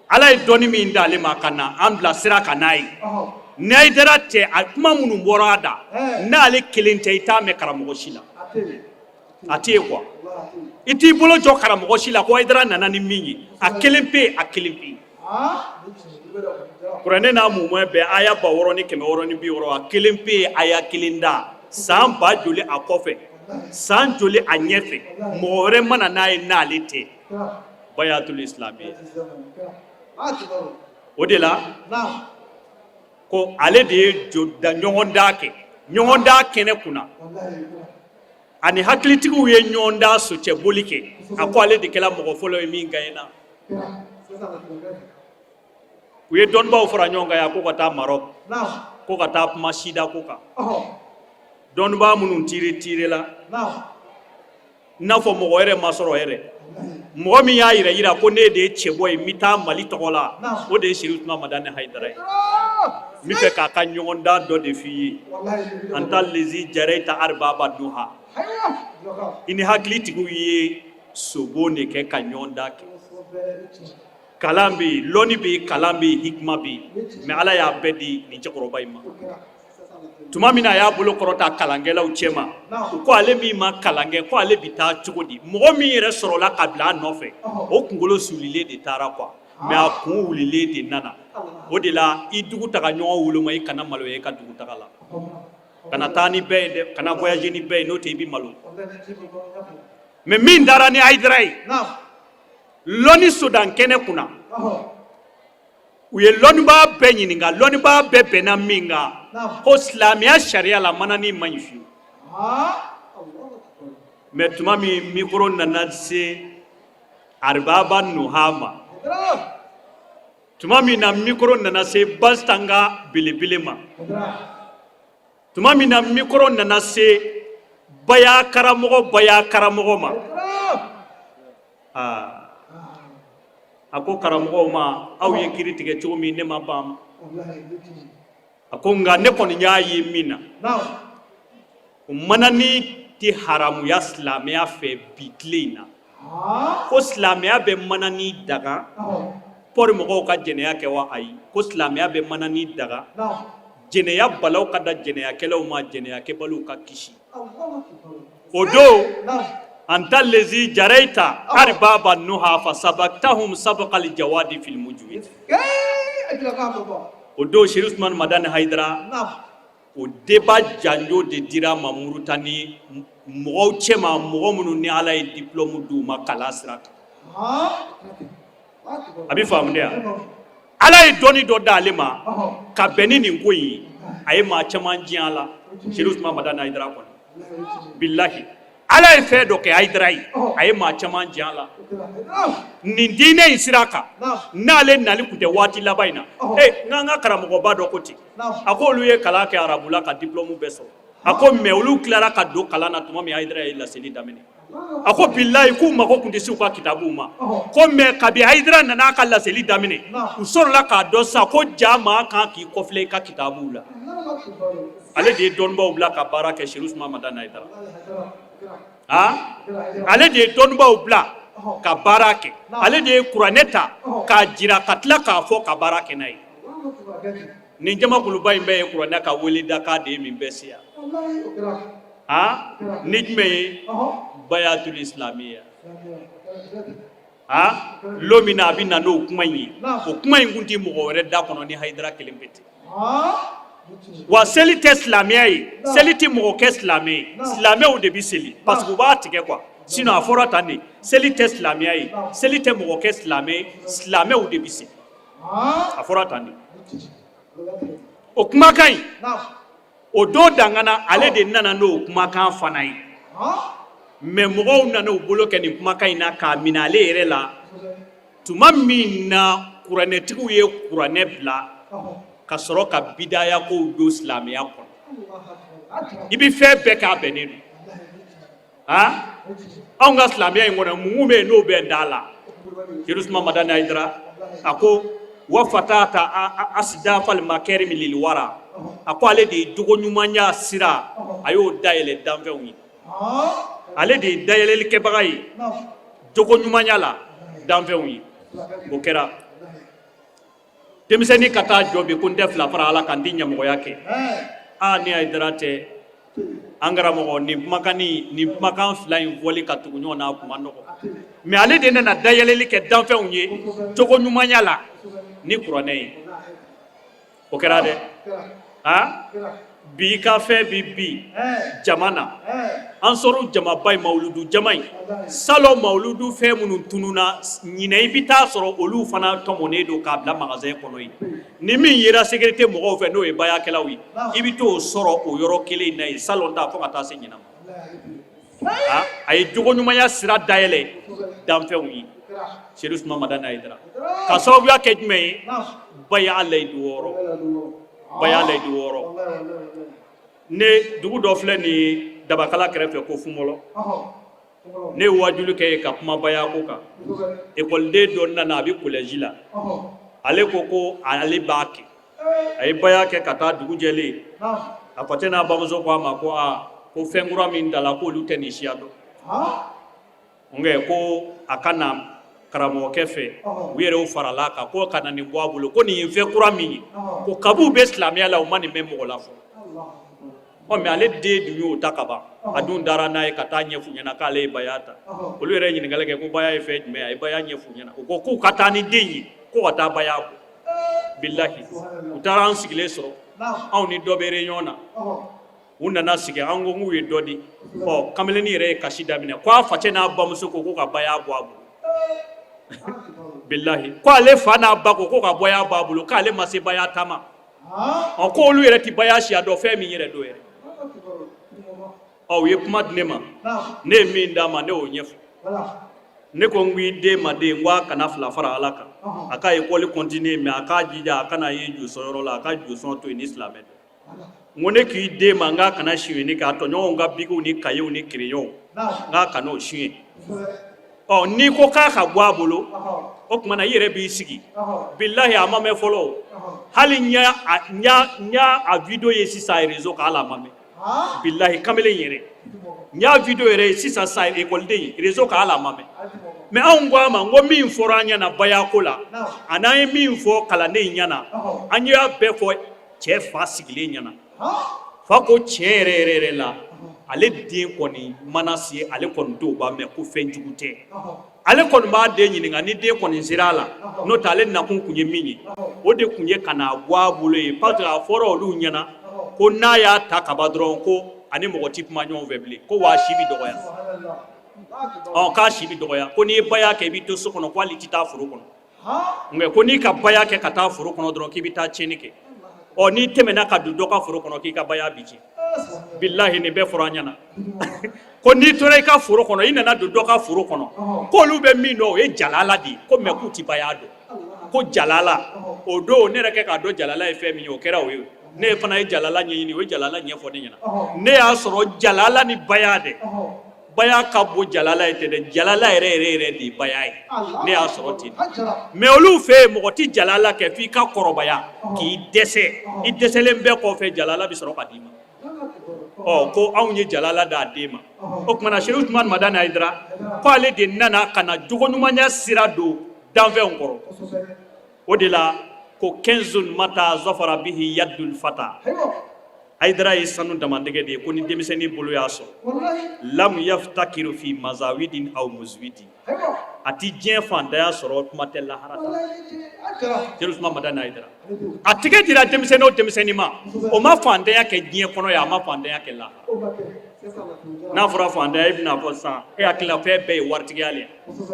Ala ye dɔnni min d'ale ma ka na an bila sira kan n'a ye, ni Hayidara tɛ, a kuma minnu bɔra a da, n'ale kelen tɛ, i t'a mɛn karamɔgɔ si la, a tɛ yen quoi. I t'i bolo jɔ karamɔgɔ si la ko Hayidara nana ni min ye, a kelen pe, a kelen pe. Kuranɛ n'a mumɛ bɛɛ, aya 6660, a kelen pe ye aya kelen da san ba joli a kɔfɛ, san joli a ɲɛfɛ, mɔgɔ wɛrɛ ma na n'a ye n'ale tɛ. Bayatul islamiya, o de la ko ale de ye ɲɔgɔndan kɛ, ɲɔgɔndan kɛnɛ kunna, ani hakilitigiw ye ɲɔgɔndan socɛboli kɛ. A ko ale de kɛra mɔgɔ fɔlɔ ye min gagnena. U ye dɔnnibaw fara ɲɔgɔn kan yan ko ka taa Maroc, ko ka taa kuma sida ko kan. Dɔnnibaa minnu tiire tiire la, n'a fɔ mɔgɔ yɛrɛ ma sɔrɔ yɛrɛ, mɔgɔ min y'a yɛrɛ yira ko ne de ye cɛbɔ ye, n bɛ taa Mali tɔgɔ la, o de ye Serifu Usumani Madani Hayidara ye. N bɛ fɛ k'a ka ɲɔgɔndan dɔ de f'i ye. Anta lezi jarayita arbaba nuha, i ni hakilitigiw ye sobon de kɛ ka ɲɔgɔndan kɛ. Kalan bɛ yen, lɔnni bɛ yen, kalan bɛ yen, hikima bɛ yen, mais Ala y'a bɛɛ di nin cɛkɔrɔba in ma. Tuma min na a y'a bolo kɔrɔta kalankɛlaw cɛma, u ko ale min ma kalan kɛ, ko ale bɛ taa cogo di? Mɔgɔ min yɛrɛ sɔrɔla ka bila a nɔfɛ, o kunkolo sulilen de taara quoi, mais a kun wulilen de nana. O de la, i dugu taga ɲɔgɔn woloma, i kana maloya i ka dugu taga la. Kana taa ni bɛɛ ye dɛ, kana voyager ni bɛɛ ye, n'o tɛ i bɛ malo. Mais min dara ni Hayidara ye lɔnni sodan kɛnɛ kunna, u ye lɔnnibaa bɛɛ ɲininka, lɔnnibaa bɛɛ bɛnna min kan ko silamɛya sariya la, manani man ɲi fiyewu. Mais tuma min mikoro nana se Aribaba Nuha ma, tuma min na mikoro nana se Basitanga belebele ma, tuma min na mikoro nana se baya karamɔgɔ, baya karamɔgɔ ma, aa, a ko karamɔgɔw ma, aw ye kiri tigɛ cogo min, ne ma ban ma. A ko nka ne kɔni y'a ye min na, o manani tɛ haramuya silamɛya fɛ bi tile in na, ko silamɛya bɛ manani daga pɔri mɔgɔw ka jɛnɛya kɛ wa? Ayi, ko silamɛya bɛ manani daga, jɛnɛya balaw ka da jɛnɛyakɛlaw ma, jɛnɛyakɛbaliw ka kisi. O don, anta lezi jarayita arbaba nuha fa sabaktahum sabaqal jawadi fil mujwid. O don, Serifu Usumani Madani Hayidara, o débat janjo de dira a ma Murutani mɔgɔw cɛma, mɔgɔ minnu ni Ala ye diplôme d'u ma kalan sira kan. A bɛ faamu de yan. Ala ye dɔnni dɔ d'ale ma ka bɛn ni nin ko in ye, a ye maa caman diɲɛ a la. Serifu Usumani Madani Hayidara kɔni, bilahi, Ala ye fɛn dɔ kɛ Hayidara ye, a ye maa caman diɲɛ a la nin diinɛ in sira kan. N'ale nali tun tɛ waati laban in na, e n k'an ka karamɔgɔba dɔ ko ten, a ko olu ye kalan kɛ arabu la ka diplôme bɛɛ sɔrɔ. A ko mais olu tilara ka don kalan na tuma min Hayidara ye laseli daminɛ, a ko bilayi, k'u mago tun tɛ se u ka kitabuw ma. Ko mais kabi Hayidara nana a ka laseli daminɛ, u sɔrɔla k'a dɔn sa ko ja maa kan k'i kɔfilɛ i ka kitabuw la. Ale de ye dɔnnibaw bila ka baara kɛ, Serifu Usumani Madani Hayidara. Aa, ale de ye dɔnnibaw bila ka baara kɛ, ale de ye kuranɛ ta k'a jira ka tila k'a fɔ ka baara kɛ n'a ye. Nin jamakuluba in bɛɛ ye kuranɛ ka wele dakan de ye min bɛɛ se yan. Aa, ni jumɛn ye bayatul islamiya? Aa, lon min na a bɛ na n'o kuma in ye, o kuma in kun tɛ mɔgɔ wɛrɛ da kɔnɔ ni Hayidara kelen pe tɛ. Wa seli tɛ silamɛya ye, seli tɛ mɔgɔ kɛ silamɛ ye, silamɛw de bɛ seli parce que u b'a tigɛ quoi. Sinon a fɔra tan de, seli tɛ silamɛya ye, seli tɛ mɔgɔ kɛ silamɛ ye, silamɛw de bɛ seli. A fɔra tan de. O kumakan in, o don dangana, ale de nana n'o kumakan fana ye. Mais mɔgɔw nana u bolo kɛ nin kumakan in na k'a minɛ ale yɛrɛ la tuma min na kuranɛtigiw ye kuranɛ bila ka sɔrɔ ka bidaya kow don silamɛya kɔnɔ. I bɛ fɛn bɛɛ k'a bɛnnen don. A anw ka silamɛya in kɔnɔ, mun bɛ yen n'o bɛn t'a la? Seyidu Usumani Madani Hayidara a ko wa fatata asdafal makarimi lil wara, a ko ale de ye jogo ɲumanya sira, a y'o dayɛlɛ danfɛnw ye. Ale de ye dayɛlɛlikɛbaga ye jogo ɲumanya la danfɛnw ye. O kɛra denmisɛnnin ka taa jɔ bi ko n tɛ fila fara Ala kan, n tɛ ɲɛmɔgɔya kɛ. Aa, ni Hayidara tɛ, an karamɔgɔ, nin kumakan nin kumakan fila in fɔli ka tugu ɲɔgɔn na, a kuma nɔgɔ. Mais ale de nana dayɛlɛli kɛ danfɛnw ye jogo ɲumanya la ni kuranɛ ye. O kɛra dɛ. A bi ka fɛn bi bi jama na, an sɔrɔ jamaba in, mawuludu jama in, salon mawuludu fɛn minnu tununna ɲinɛ, i bɛ taa sɔrɔ olu fana tɔmɔnen don k'a bila magasin kɔnɔ yen. Ni min yera sécurité mɔgɔw fɛ, n'o ye bayakɛlaw ye, i bɛ t'o sɔrɔ o yɔrɔ kelen in na yen, salon ta fo ka taa se ɲinan ma. A ye jogo ɲumanya sira dayɛlɛ danfɛnw ye, Seyidu Usumani Madani Hayidara, ka sababuya kɛ jumɛn ye? Baya layidu 6, baya layidu 6. Ne dugu dɔ filɛ nin ye Dabakala kɛrɛfɛ ko Funbɔlɔ. Ne ye wajuli kɛ yen ka kuma baya ko kan. Ekɔliden dɔ nana, a bɛ collège la, ale ko ko ale b'a kɛ. A ye baya kɛ ka taa, dugu jɛlen, a facɛ n'a bamuso ko a ma ko aa, ko fɛn kura min dala, k'olu tɛ nin siya dɔn. Nka ko a ka na karamɔgɔkɛ fɛ, u yɛrɛ farala a kan ko ka na nin bɔ a bolo, ko nin ye fɛn kura min ye, ko kabi u bɛ silamɛya la, u ma nin mɛn mɔgɔ la fɔlɔ. Ɔ, mais ale den dun y'o ta ka ban. A dun dara n'a ye ka taa ɲɛf'u ɲɛna k'ale ye baya ta. Olu yɛrɛ ye ɲininkali kɛ ko baya ye fɛn jumɛn ye. A ye baya ɲɛf'u ɲɛna. U ko k'u ka taa ni den ye, ko ka taa baya bɔ. Bilahi, u taara an sigilen sɔrɔ, anw ni dɔ bɛ réunion na. U nana sigi, an ko k'u ye dɔ di. Ɔ, kamalennin yɛrɛ ye kasi daminɛ ko a facɛ n'a bamuso ko ko ka baya bɔ a bolo. Bilahi, ko ale fa n'a ba ko ko ka baya bɔ a bolo, k'ale ma se baya ta ma. Ɔ, ko olu yɛrɛ tɛ baya siya dɔn, fɛn min yɛrɛ don yɛrɛ. Ɔ, u ye kuma di ne ma, ne ye min d'a ma, ne y'o ɲɛfɔ. Ne ko n ko i den ma den, n ko a kana fila fara Ala kan, a ka école continuer, mais a k'a jija a kana ye josɔnyɔrɔ la, a ka josɔn to yen ni silamɛ tɛ. N ko ne k'i den ma n k'a kana sonyɛni kɛ, a tɔɲɔgɔnw ka bikiw ni kayew ni kireyɔnw, n k'a kana o suɲɛ. Ɔ, n'i ko k'a ka bɔ a bolo, o tuma na i yɛrɛ b'i sigi. Bilahi, a ma mɛn fɔlɔ o. Hali n y'a a vidéo ye sisan réseau kan, hali a ma mɛn. Bilahi, kamalen yɛrɛ, n y'a vidéo yɛrɛ ye sisan sa, ekɔliden, réseau kan, hali a ma mɛn. Mais anw ko a ma, n ko min fɔra an ɲɛna bayako la, ani an ye min fɔ kalanden in ɲɛna, an y'a bɛɛ fɔ cɛ fa sigilen ɲɛna. Fa ko tiɲɛ yɛrɛ yɛrɛ yɛrɛ la, ale den kɔni mana se, ale kɔni t'o ba mɛn ko fɛn jugu tɛ. Ale kɔni b'a den ɲininka ni den kɔni sera a la, n'o tɛ ale nakun kun ye min ye, o de kun ye ka n'a bɔ a bolo ye, parce que a fɔra olu ɲɛna ko n'a y'a ta ka ban dɔrɔn, ko ani mɔgɔ ti kuma ɲɔgɔn fɛ bilen, ko wa a si bɛ dɔgɔya. Ɔ, k'a si bɛ dɔgɔya, ko n'i ye baya kɛ, i bɛ to so kɔnɔ, ko hali i tɛ taa foro kɔnɔ. Nka ko n'i ka baya kɛ ka taa foro kɔnɔ dɔrɔn, k'i bɛ taa tiɲɛni kɛ. Ɔ, n'i tɛmɛna ka don dɔ ka foro kɔnɔ, k'i ka baya bi tiɲɛ. Bilahi, nin bɛɛ fɔra an ɲɛna, ko n'i tora i ka foro kɔnɔ, i nana don dɔ ka foro kɔnɔ, k'olu bɛ min dɔn, o ye jalala de ye, ko mais k'u ti baya dɔn, ko jalala. O don ne yɛrɛ kɛ k'a dɔn jalala ye fɛn min ye, o kɛra o ye. Ne fana ye jalala ɲɛɲini, o ye jalala ɲɛfɔ ne ɲɛna. Ne y'a sɔrɔ jalala ni baya dɛ, baya ka bon jalala ye tɛ dɛ, jalala yɛrɛ yɛrɛ yɛrɛ de ye baya ye. Ne y'a sɔrɔ ten. Mais olu fɛ yen, mɔgɔ tɛ jalala kɛ f'i ka kɔrɔbaya k'i dɛsɛ. I dɛsɛlen bɛɛ kɔfɛ, jalala bɛ sɔrɔ ka d'i ma. Ɔ, ko anw ye jalala d'a den ma. O tuma na Seyidu Usumani Madani Hayidara ko ale de nana ka na jogoɲumanya sira don danfɛnw kɔrɔ. O de la ko kɛnzun mata zafara bihi yadul fata, Hayidara ye sanu damandɛgɛ de ye, ko ni denmisɛnnin bolo y'a sɔrɔ, lam yaftakiru fi mazawidin aw muzwidi, a ti diɲɛ fantanya sɔrɔ, kuma tɛ lahara ta. Seyidu Usumani Madani Hayidara, a tɛgɛ dira denmisɛnnin o denmisɛnnin ma, o ma fantanya kɛ diɲɛ kɔnɔ yan, a ma fantanya kɛ lahara. N'a fɔra fantanya, i bɛna fɔ sisan e hakili la fɛn bɛɛ ye waritigiya le ye.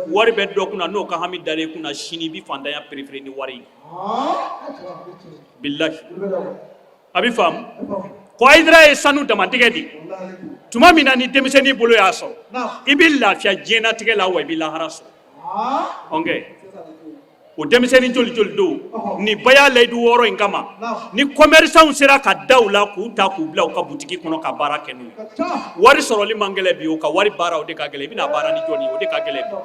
Wari bɛ dɔ kunna, n'o ka hami dalen i kunna sini, i bɛ fantanya préféré ni wari ye. Bilahi, a bɛ faamu ko Hayidara ye sanu damadɛgɛ de. Tuma min na ni denmisɛnnin bolo y'a sɔrɔ, i bɛ lafiya diɲɛnatigɛ la, wa i bɛ lahara sɔrɔ. Ɔnkɛ, O denmisɛnnin joli joli don ni baya layidu 6 in kama, ni commerçants sera ka da u la k'u ta k'u bila u ka butigi kɔnɔ ka baara kɛ n'u ye. Wari sɔrɔli man gɛlɛn bi, o ka wari baara o de ka gɛlɛn. I bɛna baara ni jɔn ye, o de ka gɛlɛn bi.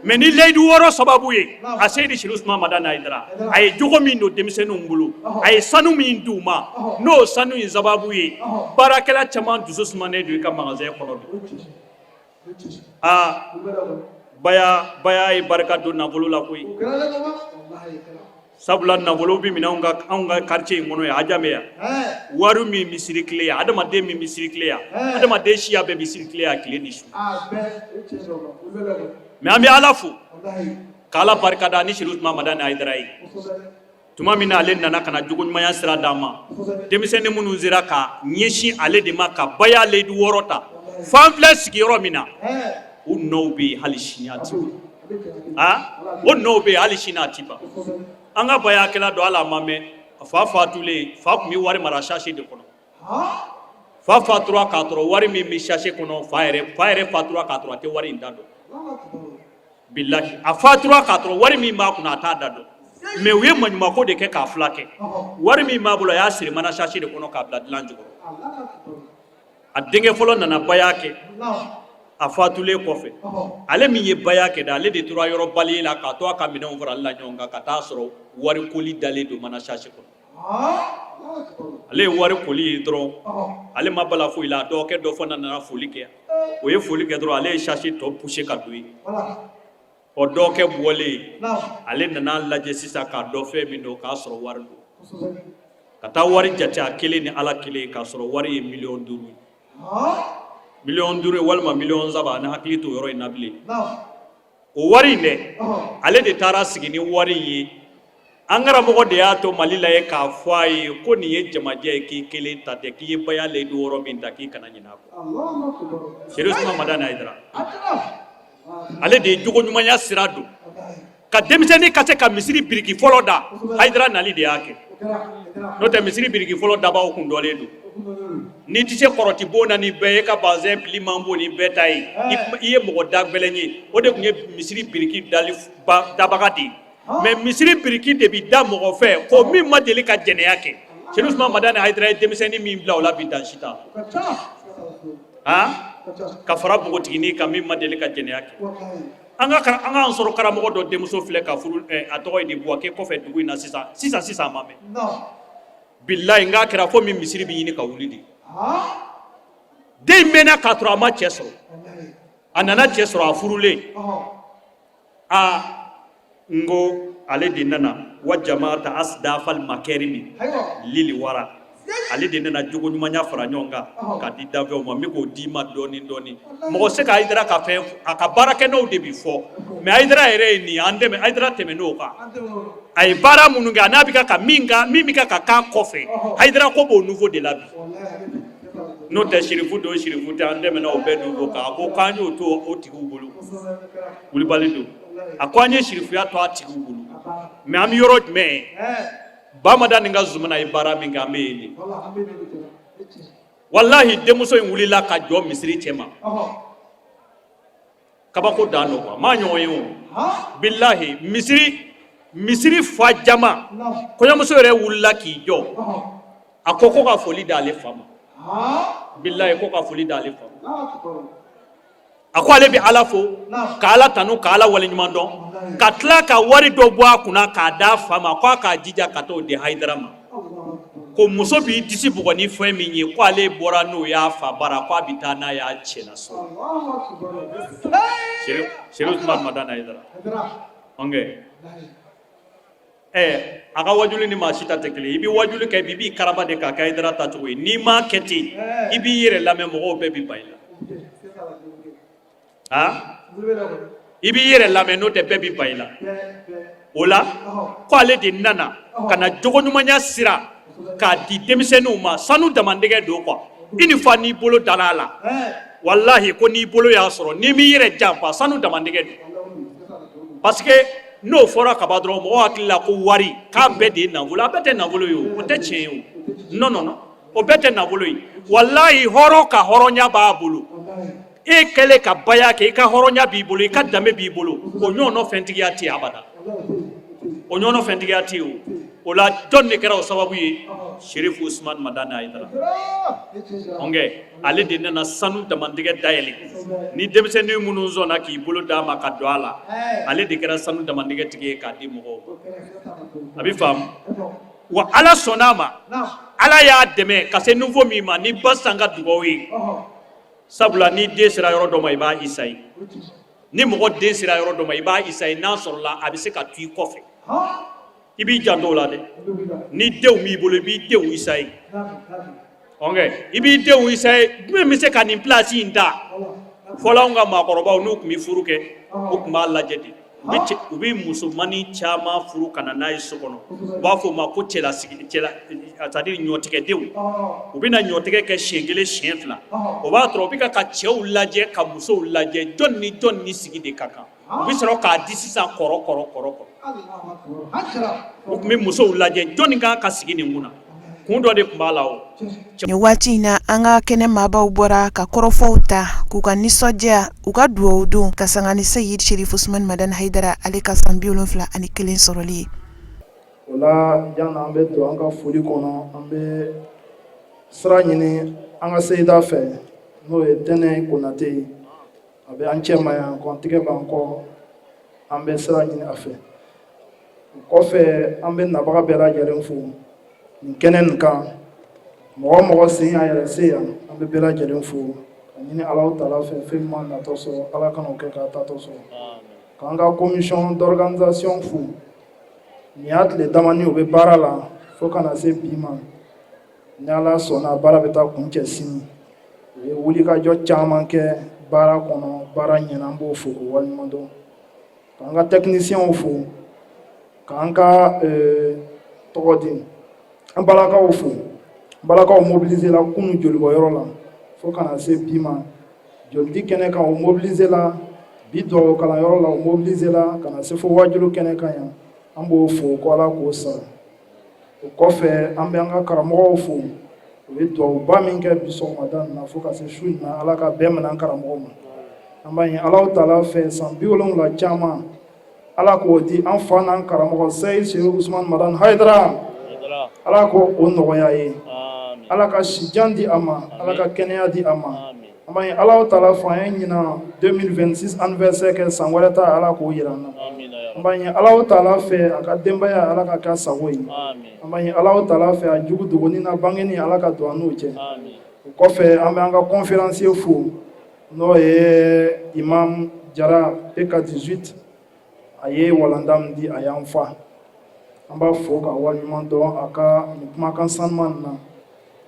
Mais ni layidu 6 sababu ye, a Seyidi Sirifu Usumani Madani Hayidara, a ye jogo min don denmisɛnninw bolo, a ye sanu min d'u ma, n'o sanu in sababu ye baarakɛla caman dusu sumanen don i ka magasin kɔnɔ bi. Aa, baya baya ye barika don nafolo la koyi, sabula nafolo bɛ minɛ anw ka quartier in kɔnɔ yan, Adjamé yan. Wari min bɛ circuler yan, adamaden min bɛ circuler yan, adamaden siya bɛɛ bɛ circuler yan tile ni su. Mais an bɛ Ala fo k'Ala barika da ni Sirifu Usumani Madani Hayidara ye. Tuma min na ale nana ka na jogoɲumanya sira d'an ma, denmisɛnnin minnu sera ka ɲɛsin ale de ma ka baya layidu 6 ta, f'an filɛ sigiyɔrɔ min na, u nɔw bɛ yen hali sini, a ti ban. A o nɔw bɛ yen hali sini, a ti ban. An ka bayakɛla dɔ, hali a ma mɛn, a fa fatulen, fa tun bɛ wari mara sachet de kɔnɔ. Fa fatura k'a sɔrɔ wari min bɛ sachet kɔnɔ, fa yɛrɛ fatura k'a sɔrɔ a tɛ wari in da dɔn. Bilahi, a fatura k'a sɔrɔ wari min b'a kunna, a t'a da dɔn. Mais u ye maɲumako de kɛ k'a fila kɛ. Wari min b'a bolo, a y'a siri mana sachet de kɔnɔ k'a bila dilan jukɔrɔ. A denkɛ fɔlɔ nana baya kɛ a fatulen kɔfɛ. Ale min ye baya kɛ dɛ, ale de tora yɔrɔ bali la k'a to a ka minɛnw farali la ɲɔgɔn kan ka taa sɔrɔ wari koli dalen don mana sachet kɔnɔ. Ale ye wari koli ye dɔrɔn, ale ma bala foyi la. A dɔgɔkɛ dɔ fana nana foli kɛ. O ye foli kɛ dɔrɔn, ale ye sachet tɔ pousser ka don yen. Ɔ, dɔgɔkɛ bɔlen, ale nana lajɛ sisan k'a dɔn fɛn min don, k'a sɔrɔ wari don. Ka taa wari jate a kelen ni Ala kelen, k'a sɔrɔ wari ye 5 miliyɔn ye, 5 miliyɔn ye walima 3 miliyɔn. Ani hakili t'o yɔrɔ in na bilen. O wari in dɛ, ale de taara sigi ni wari in ye. An karamɔgɔ de y'a to Mali la ye k'a fɔ a ye ko nin ye jamajɛ ye, k'i kelen ta tɛ, k'i ye baya layidu 6 min ta, k'i kana ɲinɛ a kɔ. Seri Usumani Madani Hayidara, ale de ye jogoɲumanya sira don ka denmisɛnnin ka se ka misiri biriki fɔlɔ da. Hayidara nali de y'a kɛ, n'o tɛ misiri biriki fɔlɔ dabaaw kun dɔlen don. N'i tɛ se kɔrɔti bon na ni bɛɛ ye, ka bazɛn pili man bon ni bɛɛ ta ye, i ye mɔgɔ da gbɛlɛn ye. O de tun ye misiri biriki dali dabaga de ye. Mais misiri biriki de bi da mɔgɔ fɛ ko min ma deli ka jɛnɛya kɛ. Seri Usumani Madani Hayidara ye denmisɛnnin min bila o la bi, dan si t'a la ka fara npogotiginin kan min ma deli ka jɛnɛya kɛ. An k'an sɔrɔ karamɔgɔ dɔ denmuso filɛ ka furu, a tɔgɔ ye di, Buwake kɔfɛ dugu in na sisan sisan sisan, a ma mɛn. Bilayi, n k'a kɛra fo min misiri bɛ ɲini ka wuli de. Den mɛnna k'a sɔrɔ a ma cɛ sɔrɔ, a nana cɛ sɔrɔ, a furulen. A n ko ale de nana wa jamaata asdafal makarimi lili wara, ale de nana jogo ɲumanya fara ɲɔgɔn kan ka di danfɛnw ma. N bɛ k'o d'i ma dɔɔni dɔɔni. Mɔgɔ se ka Hayidara ka fɛn, a ka baarakɛnɔw de bi fɔ, mais Hayidara yɛrɛ ye nin ye, an dɛmɛ Hayidara tɛmɛn'o kan. A ye baara minnu kɛ, a n'a bɛ ka min kan, min bɛ ka k'a kɔfɛ, Hayidara ko b'o niveau de la bi. N'o tɛ, sirifu don, sirifu tɛ, an tɛmɛna o bɛɛ niveau kan. A ko k'an y'o to o tigiw bolo. Wulibali don, a ko an ye sirifuya to a tigiw bolo. Mais an bɛ yɔrɔ jumɛn? Bamada ni ka zumana ye baara min kɛ, an bɛ yen de. Walahi, denmuso in wulila ka jɔ misiri cɛ ma. Kabako dan don quoi, maa ɲɔgɔn ye o. Bilahi, misiri fa jama, kɔɲɔmuso yɛrɛ wulila k'i jɔ. A ko ko ka foli d'ale fa ma. Bilahi, ko ka foli d'ale fa ma. A ko ale bɛ Ala fo ka Ala tanu ka Ala waleɲuman dɔn, ka tila ka wari dɔ bɔ a kunna k'a d'a fa ma, ko a k'a jija ka t'o di Hayidara ma. Ko muso b'i disi bugɔ ni fɛn min ye, ko ale bɔra n'o y'a fa bara, ko a bɛ taa n'a y'a cɛ la so. Seri Usumani Madani Hayidara ɔnkɛ ɛ, a ka wajuli ni maa si ta tɛ kelen. I bɛ wajuli kɛ bi, i b'i karaba de k'a kɛ Hayidara ta cogo ye. N'i m'a kɛ ten, i b'i yɛrɛ lamɛn, mɔgɔw bɛɛ bɛ ban i la. Han, i b'i yɛrɛ lamɛn, n'o tɛ bɛɛ bɛ ban i la. O la ko ale de nana ka na jogoɲumanya sira k'a di denmisɛnninw ma. Sanu damandɛgɛ don quoi. I ni fa n'i bolo dara a la, walahi, ko n'i bolo y'a sɔrɔ, n'i m'i yɛrɛ janfa, sanu damandɛgɛ don. Parce que n'o fɔra ka ban dɔrɔn, mɔgɔw hakili la ko wari k'a bɛɛ de ye nafolo. A bɛɛ tɛ nafolo ye o, o tɛ tiɲɛ ye o. Non, non, non, o bɛɛ tɛ nafolo ye. Walahi, hɔrɔn ka hɔrɔnya b'a bolo. E kɛlen ka baya kɛ, i ka hɔrɔnya b'i bolo, i ka danbe b'i bolo, o ɲɔgɔn fɛntigiya tɛ abada. O ɲɔgɔn fɛntigiya tɛ yen. O la, jɔn de kɛra o sababu ye? Sherifu Usman Madani Hayidara. Ɔnkɛ, ale de nana sanu damantigɛ dayɛlɛ ni denmisɛnnin minnu sɔnna k'i bolo d'a ma ka don a la. Ale de kɛra sanu damantigɛ tigi ye k'a di mɔgɔw ma. A bɛ faamu wa? Ala sɔnna a ma, Ala y'a dɛmɛ ka se niveau min ma ni ba san ka dugawu ye. Sabula ni den sera yɔrɔ dɔ ma, i b'a essayer. Ni mɔgɔ den sera yɔrɔ dɔ ma, i b'a essayer. N'a sɔrɔla a bɛ se ka to i kɔfɛ, i b'i janto o la dɛ. Ni denw b'i bolo, i b'i denw essayer. Ɔnkɛ, i b'i denw essayer. Jumɛn bɛ se ka nin place in ta? Fɔlɔ, anw ka maakɔrɔbaw, n'u tun bɛ furu kɛ, u tun b'a lajɛ de. U bɛ musomannin caman furu ka na n'a ye so kɔnɔ. U b'a fɔ o ma ko cɛlasigi, cɛla, c'est à dire ɲɔtigɛdenw. U bɛna ɲɔtigɛ kɛ siɲɛ kelen, siɲɛ fila. O b'a sɔrɔ u bɛ ka cɛw lajɛ, ka musow lajɛ, jɔn ni jɔn ni sigi de ka kan. U bɛ sɔrɔ k'a di sisan kɔrɔ, kɔrɔ, kɔrɔ, kɔrɔ. U tun bɛ musow lajɛ, jɔnni kan ka sigi nin kunna. Kun dɔ de tun b'a la o. Nin waati in na, an ka kɛnɛ maabaw bɔra ka kɔrɔfɔw ta k'u ka nisɔndiya, u ka dugawu don ka sanga ni Seyid Sherif Usman Madani Hayidara, ale ka san 71 sɔrɔli ye. O la, yan an bɛ don an ka foli kɔnɔ. An bɛ sira ɲini an ka seyida fɛ, n'o ye Tɛnɛ Konate ye. A bɛ an cɛ ma yan, kɔntigɛ b'an kɔ. An bɛ sira ɲini a fɛ. O kɔfɛ, an bɛ nabaga bɛɛ lajɛlen fo nin kɛnɛ nin kan. Mɔgɔ mɔgɔ sen y'a yɛrɛ se yan, an bɛ bɛɛ lajɛlen fo ka ɲini Ala tala fɛ, fɛn min m'an natɔ sɔrɔ, Ala kana o kɛ k'a tatɔ sɔrɔ. K'an ka commission d'organisation fo. Nin y'a tile damani, o bɛ baara la fo ka na se bi ma. Ni Ala sɔnna, baara bɛ taa kun cɛ sini. U ye wulikajɔ caman kɛ baara kɔnɔ, baara ɲɛna. An b'o fo k'o waleɲuman dɔn. K'an ka techniciens fo, k'an ka tɔgɔ di, an balakaw fo. N balakaw mobilisé la kunun jolibɔyɔrɔ la fo ka na se bi ma jolidi kɛnɛ kan. O mobilisé la bi dugawu kalanyɔrɔ la, o mobilisé la ka na se fo wajulu kɛnɛ kan yan. An b'o fo ko Ala k'o sara. O kɔfɛ, an bɛ an ka karamɔgɔw fo. U ye dugawuba min kɛ bi sɔgɔmada nin na fo ka se su in na, Ala ka bɛɛ minɛ an karamɔgɔ ma. An b'a ɲini Ala tala fɛ, san 70 caman, Ala k'o di an fa n'an karamɔgɔ Seyid Seyidu Usman Madani Hayidara. Ala k'o o nɔgɔya ye. Ala ka sijan di a ma, Ala ka kɛnɛya di a ma. An b'a ɲini Ala tala fɛ, an ye ɲinan 2026 anniversaire kɛ, san wɛrɛ ta, Ala k'o yira an na. An b'a ɲini Ala tala fɛ, a ka denbaya, Ala ka kɛ sago ye. An b'a ɲini Ala tala fɛ, a jugu dogoni na bangeni, Ala ka don an n'o cɛ. O kɔfɛ, an bɛ an ka conférencier fo, n'o ye Imam Jara PK18. A ye walanda min di, a y'an fa. An b'a fo ka waleɲuman dɔn a ka nin kumakan sanuman nin na.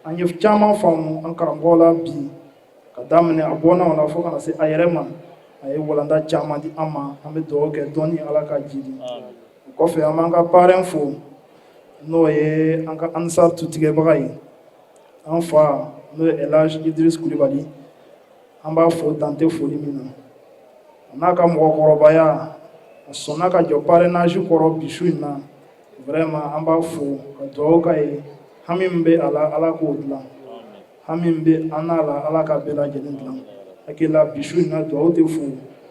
An ye caman faamu an karamɔgɔ la bi, ka daminɛ a bɔnnaw la fo ka na se a yɛrɛ ma. A ye walanda caman di an ma. An bɛ dugawu kɛ dɔɔni, Ala ka jidi. O kɔfɛ, an b'an ka parrain fo, n'o ye an ka Ansar tutigɛbaga ye, an fa, n'o ye El Hadj Idris Kulibali. An b'a fo dan tɛ foli min na. A n'a ka mɔgɔkɔrɔbaya, a sɔnna ka jɔ parrainage kɔrɔ bi su in na. Vraiment, an b'a fo ka dugawu k'a ye. Hami min bɛ a la, Ala k'o dilan. Hami min bɛ an n'a la, Ala ka bɛɛ lajɛlen dilan. Hakili la, bi su in na, dugawu tɛ fo.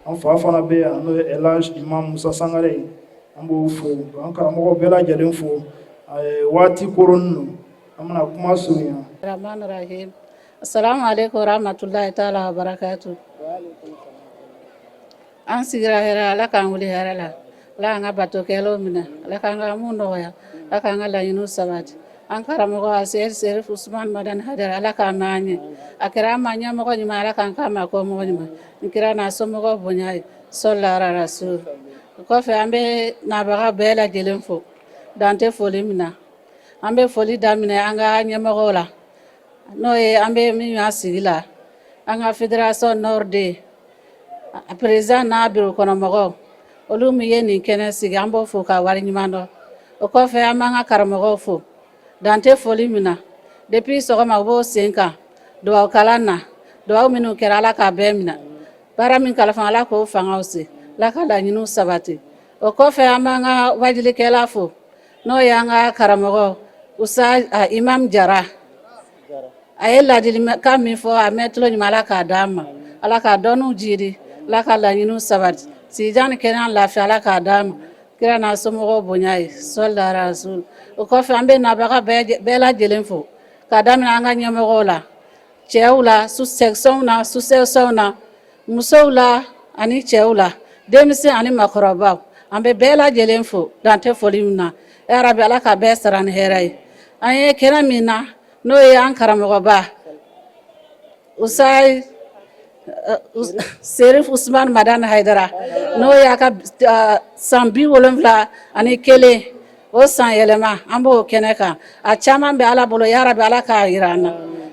An fa fana bɛ yan, n'o ye El Hadj Imam Musa Sangare ye. An b'o fo k'an karamɔgɔ bɛɛ lajɛlen fo. Waati koronnen don, an bɛna kuma surunya. Rahman Rahim. Assalamu alaikum warahmatullahi ta'ala wa barakatuh. An sigira hɛrɛ, Ala k'an wuli hɛrɛ la. Ala k'an ka bato kɛlenw minɛ. Ala k'an ka mun nɔgɔya. Ala k'an ka laɲiniw sabati. An karamɔgɔ Seyid Serif Usman Madani Hayidara, Ala k'a mɛn an ye. A kɛra an ma ɲɛmɔgɔ ɲuman, Ala k'an k'a ma kɔmɔgɔ ɲuman. N kira n'a somɔgɔw bonya ye. Sɔli ala rasul. O kɔfɛ, an bɛ nabaga bɛɛ lajɛlen fo. Dan tɛ foli min na. An bɛ foli daminɛ an ka ɲɛmɔgɔw la. N'o ye an bɛ min y'a sigi la, an ka fédération nord de a président n'a bureau kɔnɔmɔgɔw, olu min ye nin kɛnɛ sigi, an b'o fo ka wari ɲuman dɔn. O kɔfɛ, an b'an ka karamɔgɔw fo dan tɛ foli min na. Depuis sɔgɔma, u b'o sen kan dugawu kalan na. Dugawu minnu kɛra, Ala k'a bɛɛ minɛ. Baara min kalifa, Ala k'o fangaw se. Ala ka laɲiniw sabati. O kɔfɛ, an b'an ka wajilikɛla fo, n'o y'an ka karamɔgɔ Usa Imam Jara. A ye ladilikan min fɔ, a mɛn tulo ɲuman, Ala k'a d'an ma. Ala k'a dɔnniw jidi. Ala ka laɲiniw sabati. Sijan ni kɛnɛya, lafiya, Ala k'a d'an ma. Kira n'a somɔgɔw bonya ye, sɔli rasul. O kɔfɛ, an bɛ nabaga bɛɛ lajɛlen fo, ka daminɛ an ka ɲɛmɔgɔw la, cɛw la, section na, sous section na, musow la ani cɛw la, denmisɛn ani makɔrɔbaw. An bɛ bɛɛ lajɛlen fo, dan tɛ foli min na. Yarabi, Ala ka bɛɛ sara ni hɛrɛ ye. An ye kɛnɛ min na, n'o ye an karamɔgɔba Usayi Serif Usman Madani Hayidara, n'o y'a ka san 71 o san yɛlɛma, an b'o kɛnɛ kan. A caman bɛ Ala bolo. Yarabi, Ala k'a jira an na.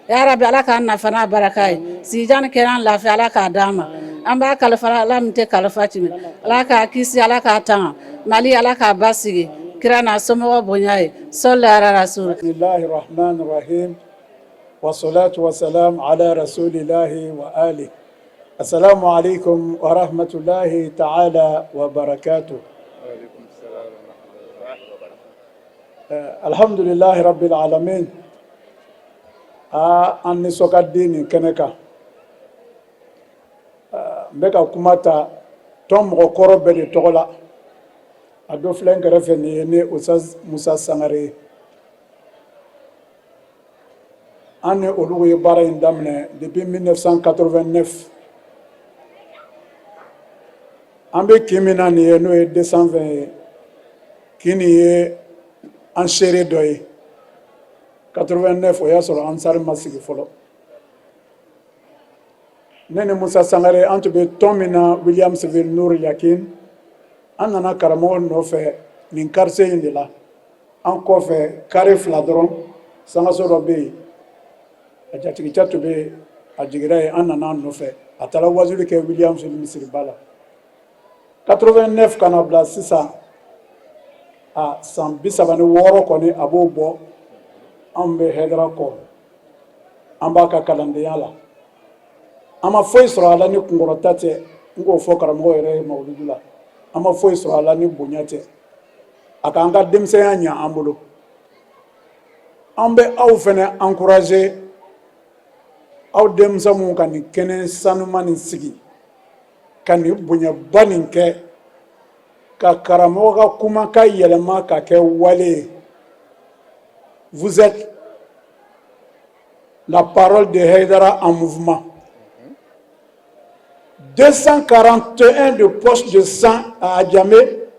Yarabi, Ala k'an nafa n'a baraka ye. Sijan ni kɛnɛya, lafiya, Ala k'a d'an ma. An b'a kalifa Ala min tɛ kalifa tɛmɛ. Ala k'a kisi, Ala k'a tanga. Mali, Ala k'a basigi. Kira n'a somɔgɔw bonya ye, sɔli ala rasul. Bismillahirrahmanirrahim. Wassalatu wassalam ala rasulillahi wa ali. Assalamu alaikum wa rahmatullahi ta'ala wa barakatuh. Alhamdulillahi rabbil alamin. Aa, an nisɔn ka di nin kɛnɛ kan. N bɛ ka kuma ta tɔn mɔgɔkɔrɔ bɛɛ de tɔgɔ la. A dɔ filɛ n kɛrɛfɛ nin ye, ne Ustaz Musa Sangare ye. An ni olu ye baara in daminɛ depuis 1989. An bɛ kin min na nin ye, n'o ye 220 ye, kin nin ye an seere dɔ ye. 89, o y'a sɔrɔ Ansar ma sigi fɔlɔ. Ne ni Musa Sangare, an tun bɛ tɔn min na Williamsville, Nour Yakin, an nana karamɔgɔ nɔfɛ nin quartier in de la. An kɔfɛ carré fila dɔrɔn, sangaso dɔ bɛ yen, a jatigicɛ tun bɛ yen, a jiginra yen. An nana a nɔfɛ, a taara wajuli kɛ Williamsville misiriba la. 89 ka na bila sisan, a san 36 kɔni, a b'o bɔ. Anw bɛ Hayidara kɔ, an b'a ka kalandenya la. An ma foyi sɔrɔ a la ni kunkɔrɔta tɛ. N k'o fɔ karamɔgɔ yɛrɛ ye mawuludu la. An ma foyi sɔrɔ a la ni bonya tɛ. A k'an ka denmisɛnya ɲɛ an bolo. An bɛ aw fana encourager, aw denmisɛn minnu ka nin kɛnɛ sanuman nin sigi, ka nin bonyaba nin kɛ, ka karamɔgɔ ka kumakan yɛlɛma ka kɛ wale ye. Vous êtes la parole de Haïdara en mouvement. 241 de poches de sang à Adjamé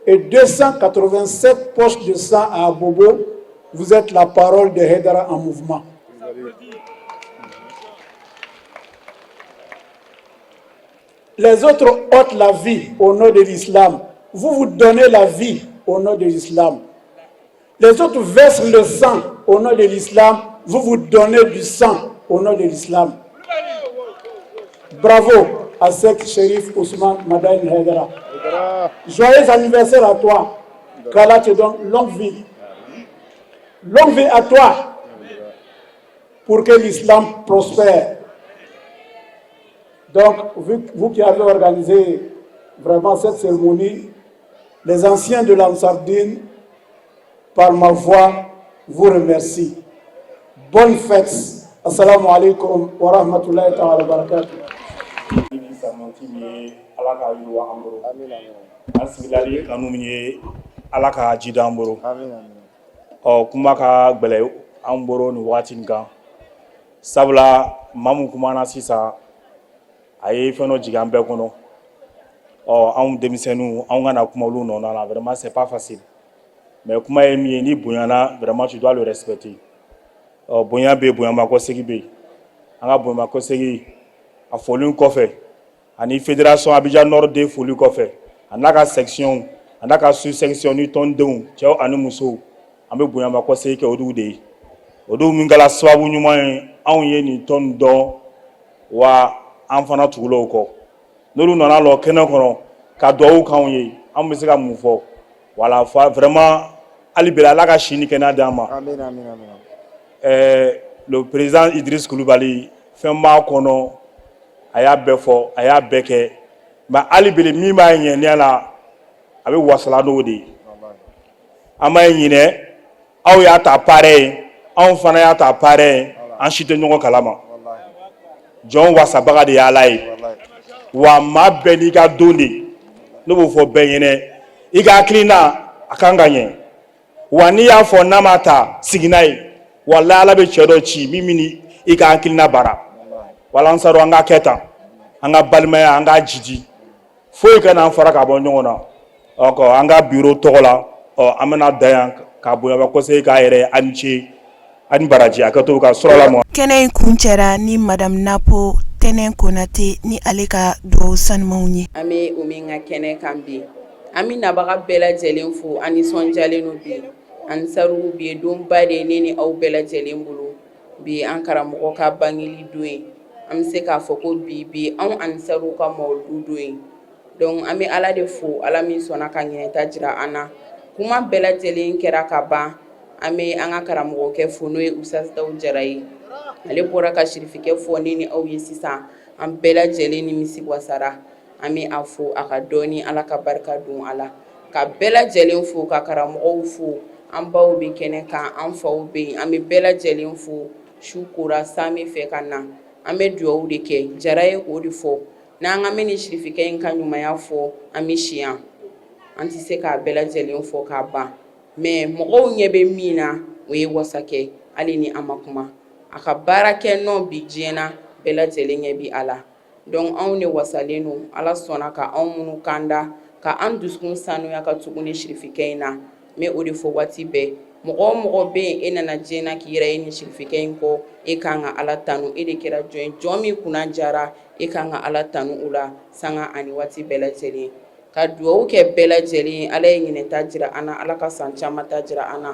et 287 poches de sang à Abobo. Vous êtes la parole de Haïdara en mouvement. Les autres ôtent la vie au nom de l'islam. Vous, vous donnez la vie au nom de l'islam. Les autres versent le sang au nom de l'islam. Vous, vous donnez du sang au nom de l'islam. Bravo à Seck Chérif Ousmane Madani Haïdara. Joyeux anniversaire à toi. Qu'Allah te donne longue vie. Longue vie à toi pour que l'islam prospère. Donc, vous qui avez organisé vraiment cette cérémonie, les anciens de l'Ansar Dine, par ma voix, vous remercie. Bonne fête. Assalamu alaikum wa rahmatullahi ta'ala wa barakatuh. Min ye, Ala ka yiriwa an bolo. An sigila ni kanu min ye, Ala ka ji d'an bolo. Ɔ, kuma ka gbɛlɛ an bolo nin waati in kan, sabula maa mun kumana sisan, a ye fɛn dɔ jigin an bɛɛ kɔnɔ. Ɔ, anw denmisɛnninw, anw kana kuma olu nɔ na. Vraiment, c'est pas facile, mais kuma ye min ye, ni bonyana, vraiment, tu dois le respecter. Ɔ, bonya bɛ yen, bonyamakɔsegin bɛ yen. An ka bonyamakɔsegin a foli kɔfɛ, ani fédération Abidjan Nord de foli kɔfɛ, a n'a ka section, a n'a ka sous section ni tɔndenw, cɛw ani musow, an bɛ bonyamakɔsegin kɛ olu de ye. Olu min kɛra sababu ɲuman ye anw ye nin tɔn dɔn, wa an fana tugula o kɔ. N'olu nana lɔ kɛnɛ kɔnɔ ka duwawu k'anw ye, an bɛ se ka mun fɔ? Wala vraiment, hali bi, Ala ka si ni kɛnɛya d'an ma. Le président Idriss Kulubali, fɛn b'a kɔnɔ, a y'a bɛɛ fɔ, a y'a bɛɛ kɛ, mais hali bi, min b'a ɲɛniya la, a bɛ wasala n'o de ye. An b'a ɲinɛ, aw y'a ta parrain ye, anw fana y'a ta parrain ye, an si tɛ ɲɔgɔn kalama. Jɔn wasabaga de ye Ala ye, wa maa bɛɛ n'i ka don de. Ne b'o fɔ bɛɛ ɲɛnɛ. I ka hakilina a kan ka ɲɛ wa. N'i y'a fɔ n'a ma ta, sigi n'a ye. Walahi, Ala bɛ cɛ dɔ ci min bɛ i ka hakilina baara. Wala ansaru, an ka kɛ tan, an ka balimaya, an k'a jidi, foyi kana an fara ka bɔ ɲɔgɔn na. Ɔ an ka bureau tɔgɔ la, ɔ an bɛna dan yan ka bonyaba kɔsegin k'a yɛrɛ. A ni ce, a ni baraji, a ka to ka sɔrɔ la mɔ. Kɛnɛ in kuncɛra ni Madame Napo Tɛnɛn Konate ni ale ka dugawu sanumanw ye. An bɛ o min ka kɛnɛ kan bi, an bɛ nabaga bɛɛ lajɛlen fo. An nisɔndiyalen don bi. Ansaru, bi ye donba de ye ne ni aw bɛɛ lajɛlen bolo. Bi an karamɔgɔ ka bangeli don ye. An bɛ se k'a fɔ ko bi bi anw ansaru ka mawuludu don ye. Donc an bɛ Ala de fo, Ala min sɔnna ka ɲinɛ ta jira an na. Kuma bɛɛ lajɛlen kɛra ka ban. An bɛ an ka karamɔgɔkɛ fo, n'o ye Usaz Dawu Jara ye. Ale bɔra ka sirifikɛ fɔ ne ni aw ye sisan. An bɛɛ lajɛlen nimisi wasara. An bɛ a fo a ka dɔɔni, Ala ka barika don a la. Ka bɛɛ lajɛlen fo, ka karamɔgɔw fo. An baw bɛ kɛnɛ kan, an faw bɛ yen, an bɛ bɛɛ lajɛlen fo. Su kora, san bɛ fɛ ka na, an bɛ dugawu de kɛ. Jara ye k'o de fɔ. N'an ka bɛ ni sirifikɛ in ka ɲumanya fɔ, an bɛ si yan, an tɛ se k'a bɛɛ lajɛlen fɔ k'a ban. Mais mɔgɔw ɲɛ bɛ min na, o ye wasa kɛ. Hali ni a ma kuma, a ka baara kɛ nɔ bi diɲɛ na, bɛɛ lajɛlen ɲɛ bi a la. Donc anw de wasalen don. Ala sɔnna ka anw minnu kanda ka an dusukun sanuya ka tugu ni sirifikɛ in na. N bɛ o de fɔ waati bɛɛ, mɔgɔ o mɔgɔ bɛ yen, e nana diɲɛ na k'i yɛrɛ ye ni sirifikɛ in kɔ, e kan ka Ala tanu. E de kɛra jɔn ye, jɔn min kunna jara. E kan ka Ala tanu o la sanga ani waati bɛɛ lajɛlen. Ka dugawu kɛ bɛɛ lajɛlen. Ala ye ɲinɛ ta jira an na, Ala ka san caman ta jira an na.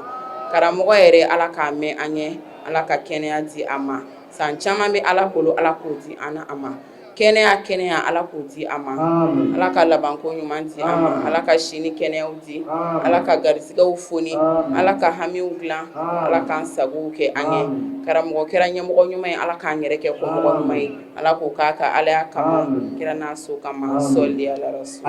Karamɔgɔ yɛrɛ, Ala k'a mɛn an ɲɛ, Ala ka kɛnɛya di a ma. San caman bɛ Ala bolo, Ala k'o di an na a ma. Kɛnɛya, kɛnɛya, Ala k'o di a ma. Ala ka labanko ɲuman di a ma. Ala ka si ni kɛnɛyaw di. Ala ka garisigɛw foni. Ala ka hamiw dilan. Ala k'an sagow kɛ an ye. Karamɔgɔ kɛra ɲɛmɔgɔ ɲuman ye, Ala k'an yɛrɛ kɛ kɔmɔgɔ ɲuman ye. Ala k'o k'a ka Alaya kama, kira n'a so kama, sɔli ala rasul.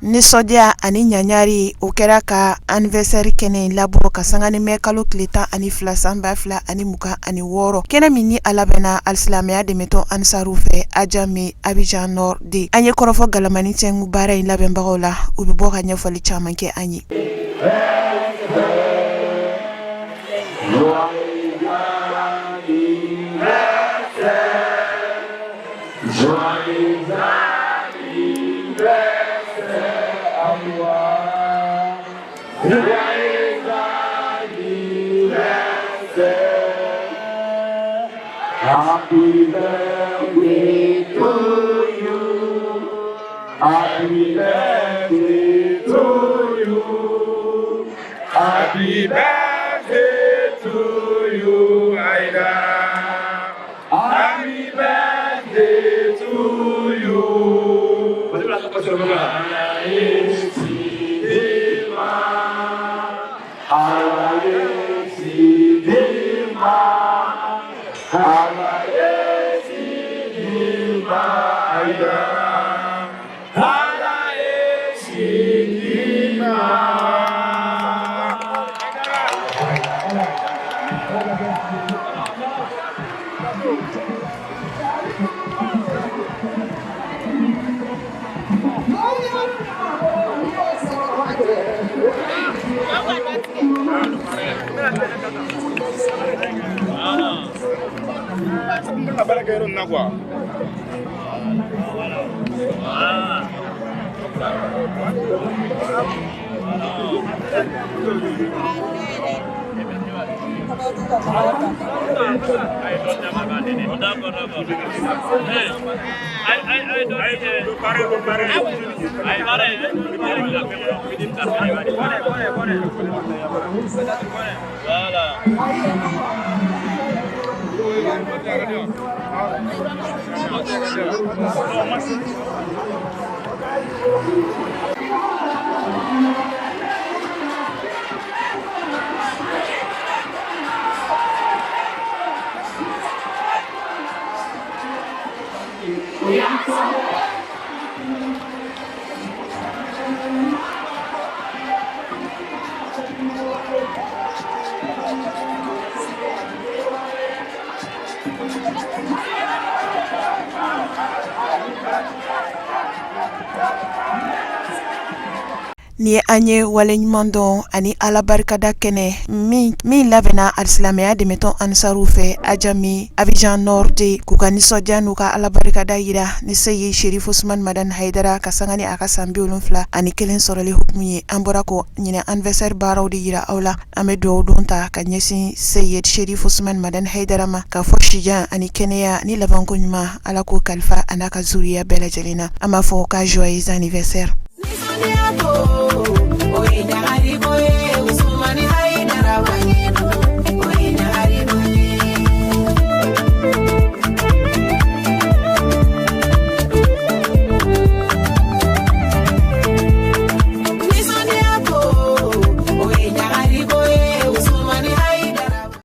Nisɔndiya ani ɲaɲari, o kɛra ka anniversaire kɛnɛ in labɔ ka sanga ni mɛ kalo tile 12 san 2026. Kɛnɛ min ni a labɛnna alisilamɛya dɛmɛtɔn Ansaru fɛ, Adjamé Abidjan Nord 2. An ye kɔrɔfɔ galamani cɛngu baara in labɛnbagaw la, u bɛ bɔ ka ɲɛfɔli caman kɛ an ye. Happy birthday to you, Aida. Happy birthday to you. Alaye Sidima. Alaye Sidima. Alaye Sidima. Aida. Alaye Sidima. Ni ye an ye waleɲuman dɔn ani Ala barikada kɛnɛ min labɛnna alisilamɛya dɛmɛtɔn Ansaru fɛ Ajami Abidjan Nord 2 k'u ka nisɔndiya n'u ka Ala barikada jira ni Seyid Sherif Usman Madani Hayidara ka sanga ni a ka san 71 sɔrɔli hukumu ye. An bɔra ko ɲinɛ anniversaire baaraw de jira aw la. An bɛ dugawu don ta ka ɲɛsin Seyid Sherif Usman Madani Hayidara ma k'a fɔ sijan ani kɛnɛya ni labanko ɲuman Ala k'o kalifa a n'a ka zuriya bɛɛ lajɛlen na. An b'a fɔ ka joyeux anniversaire.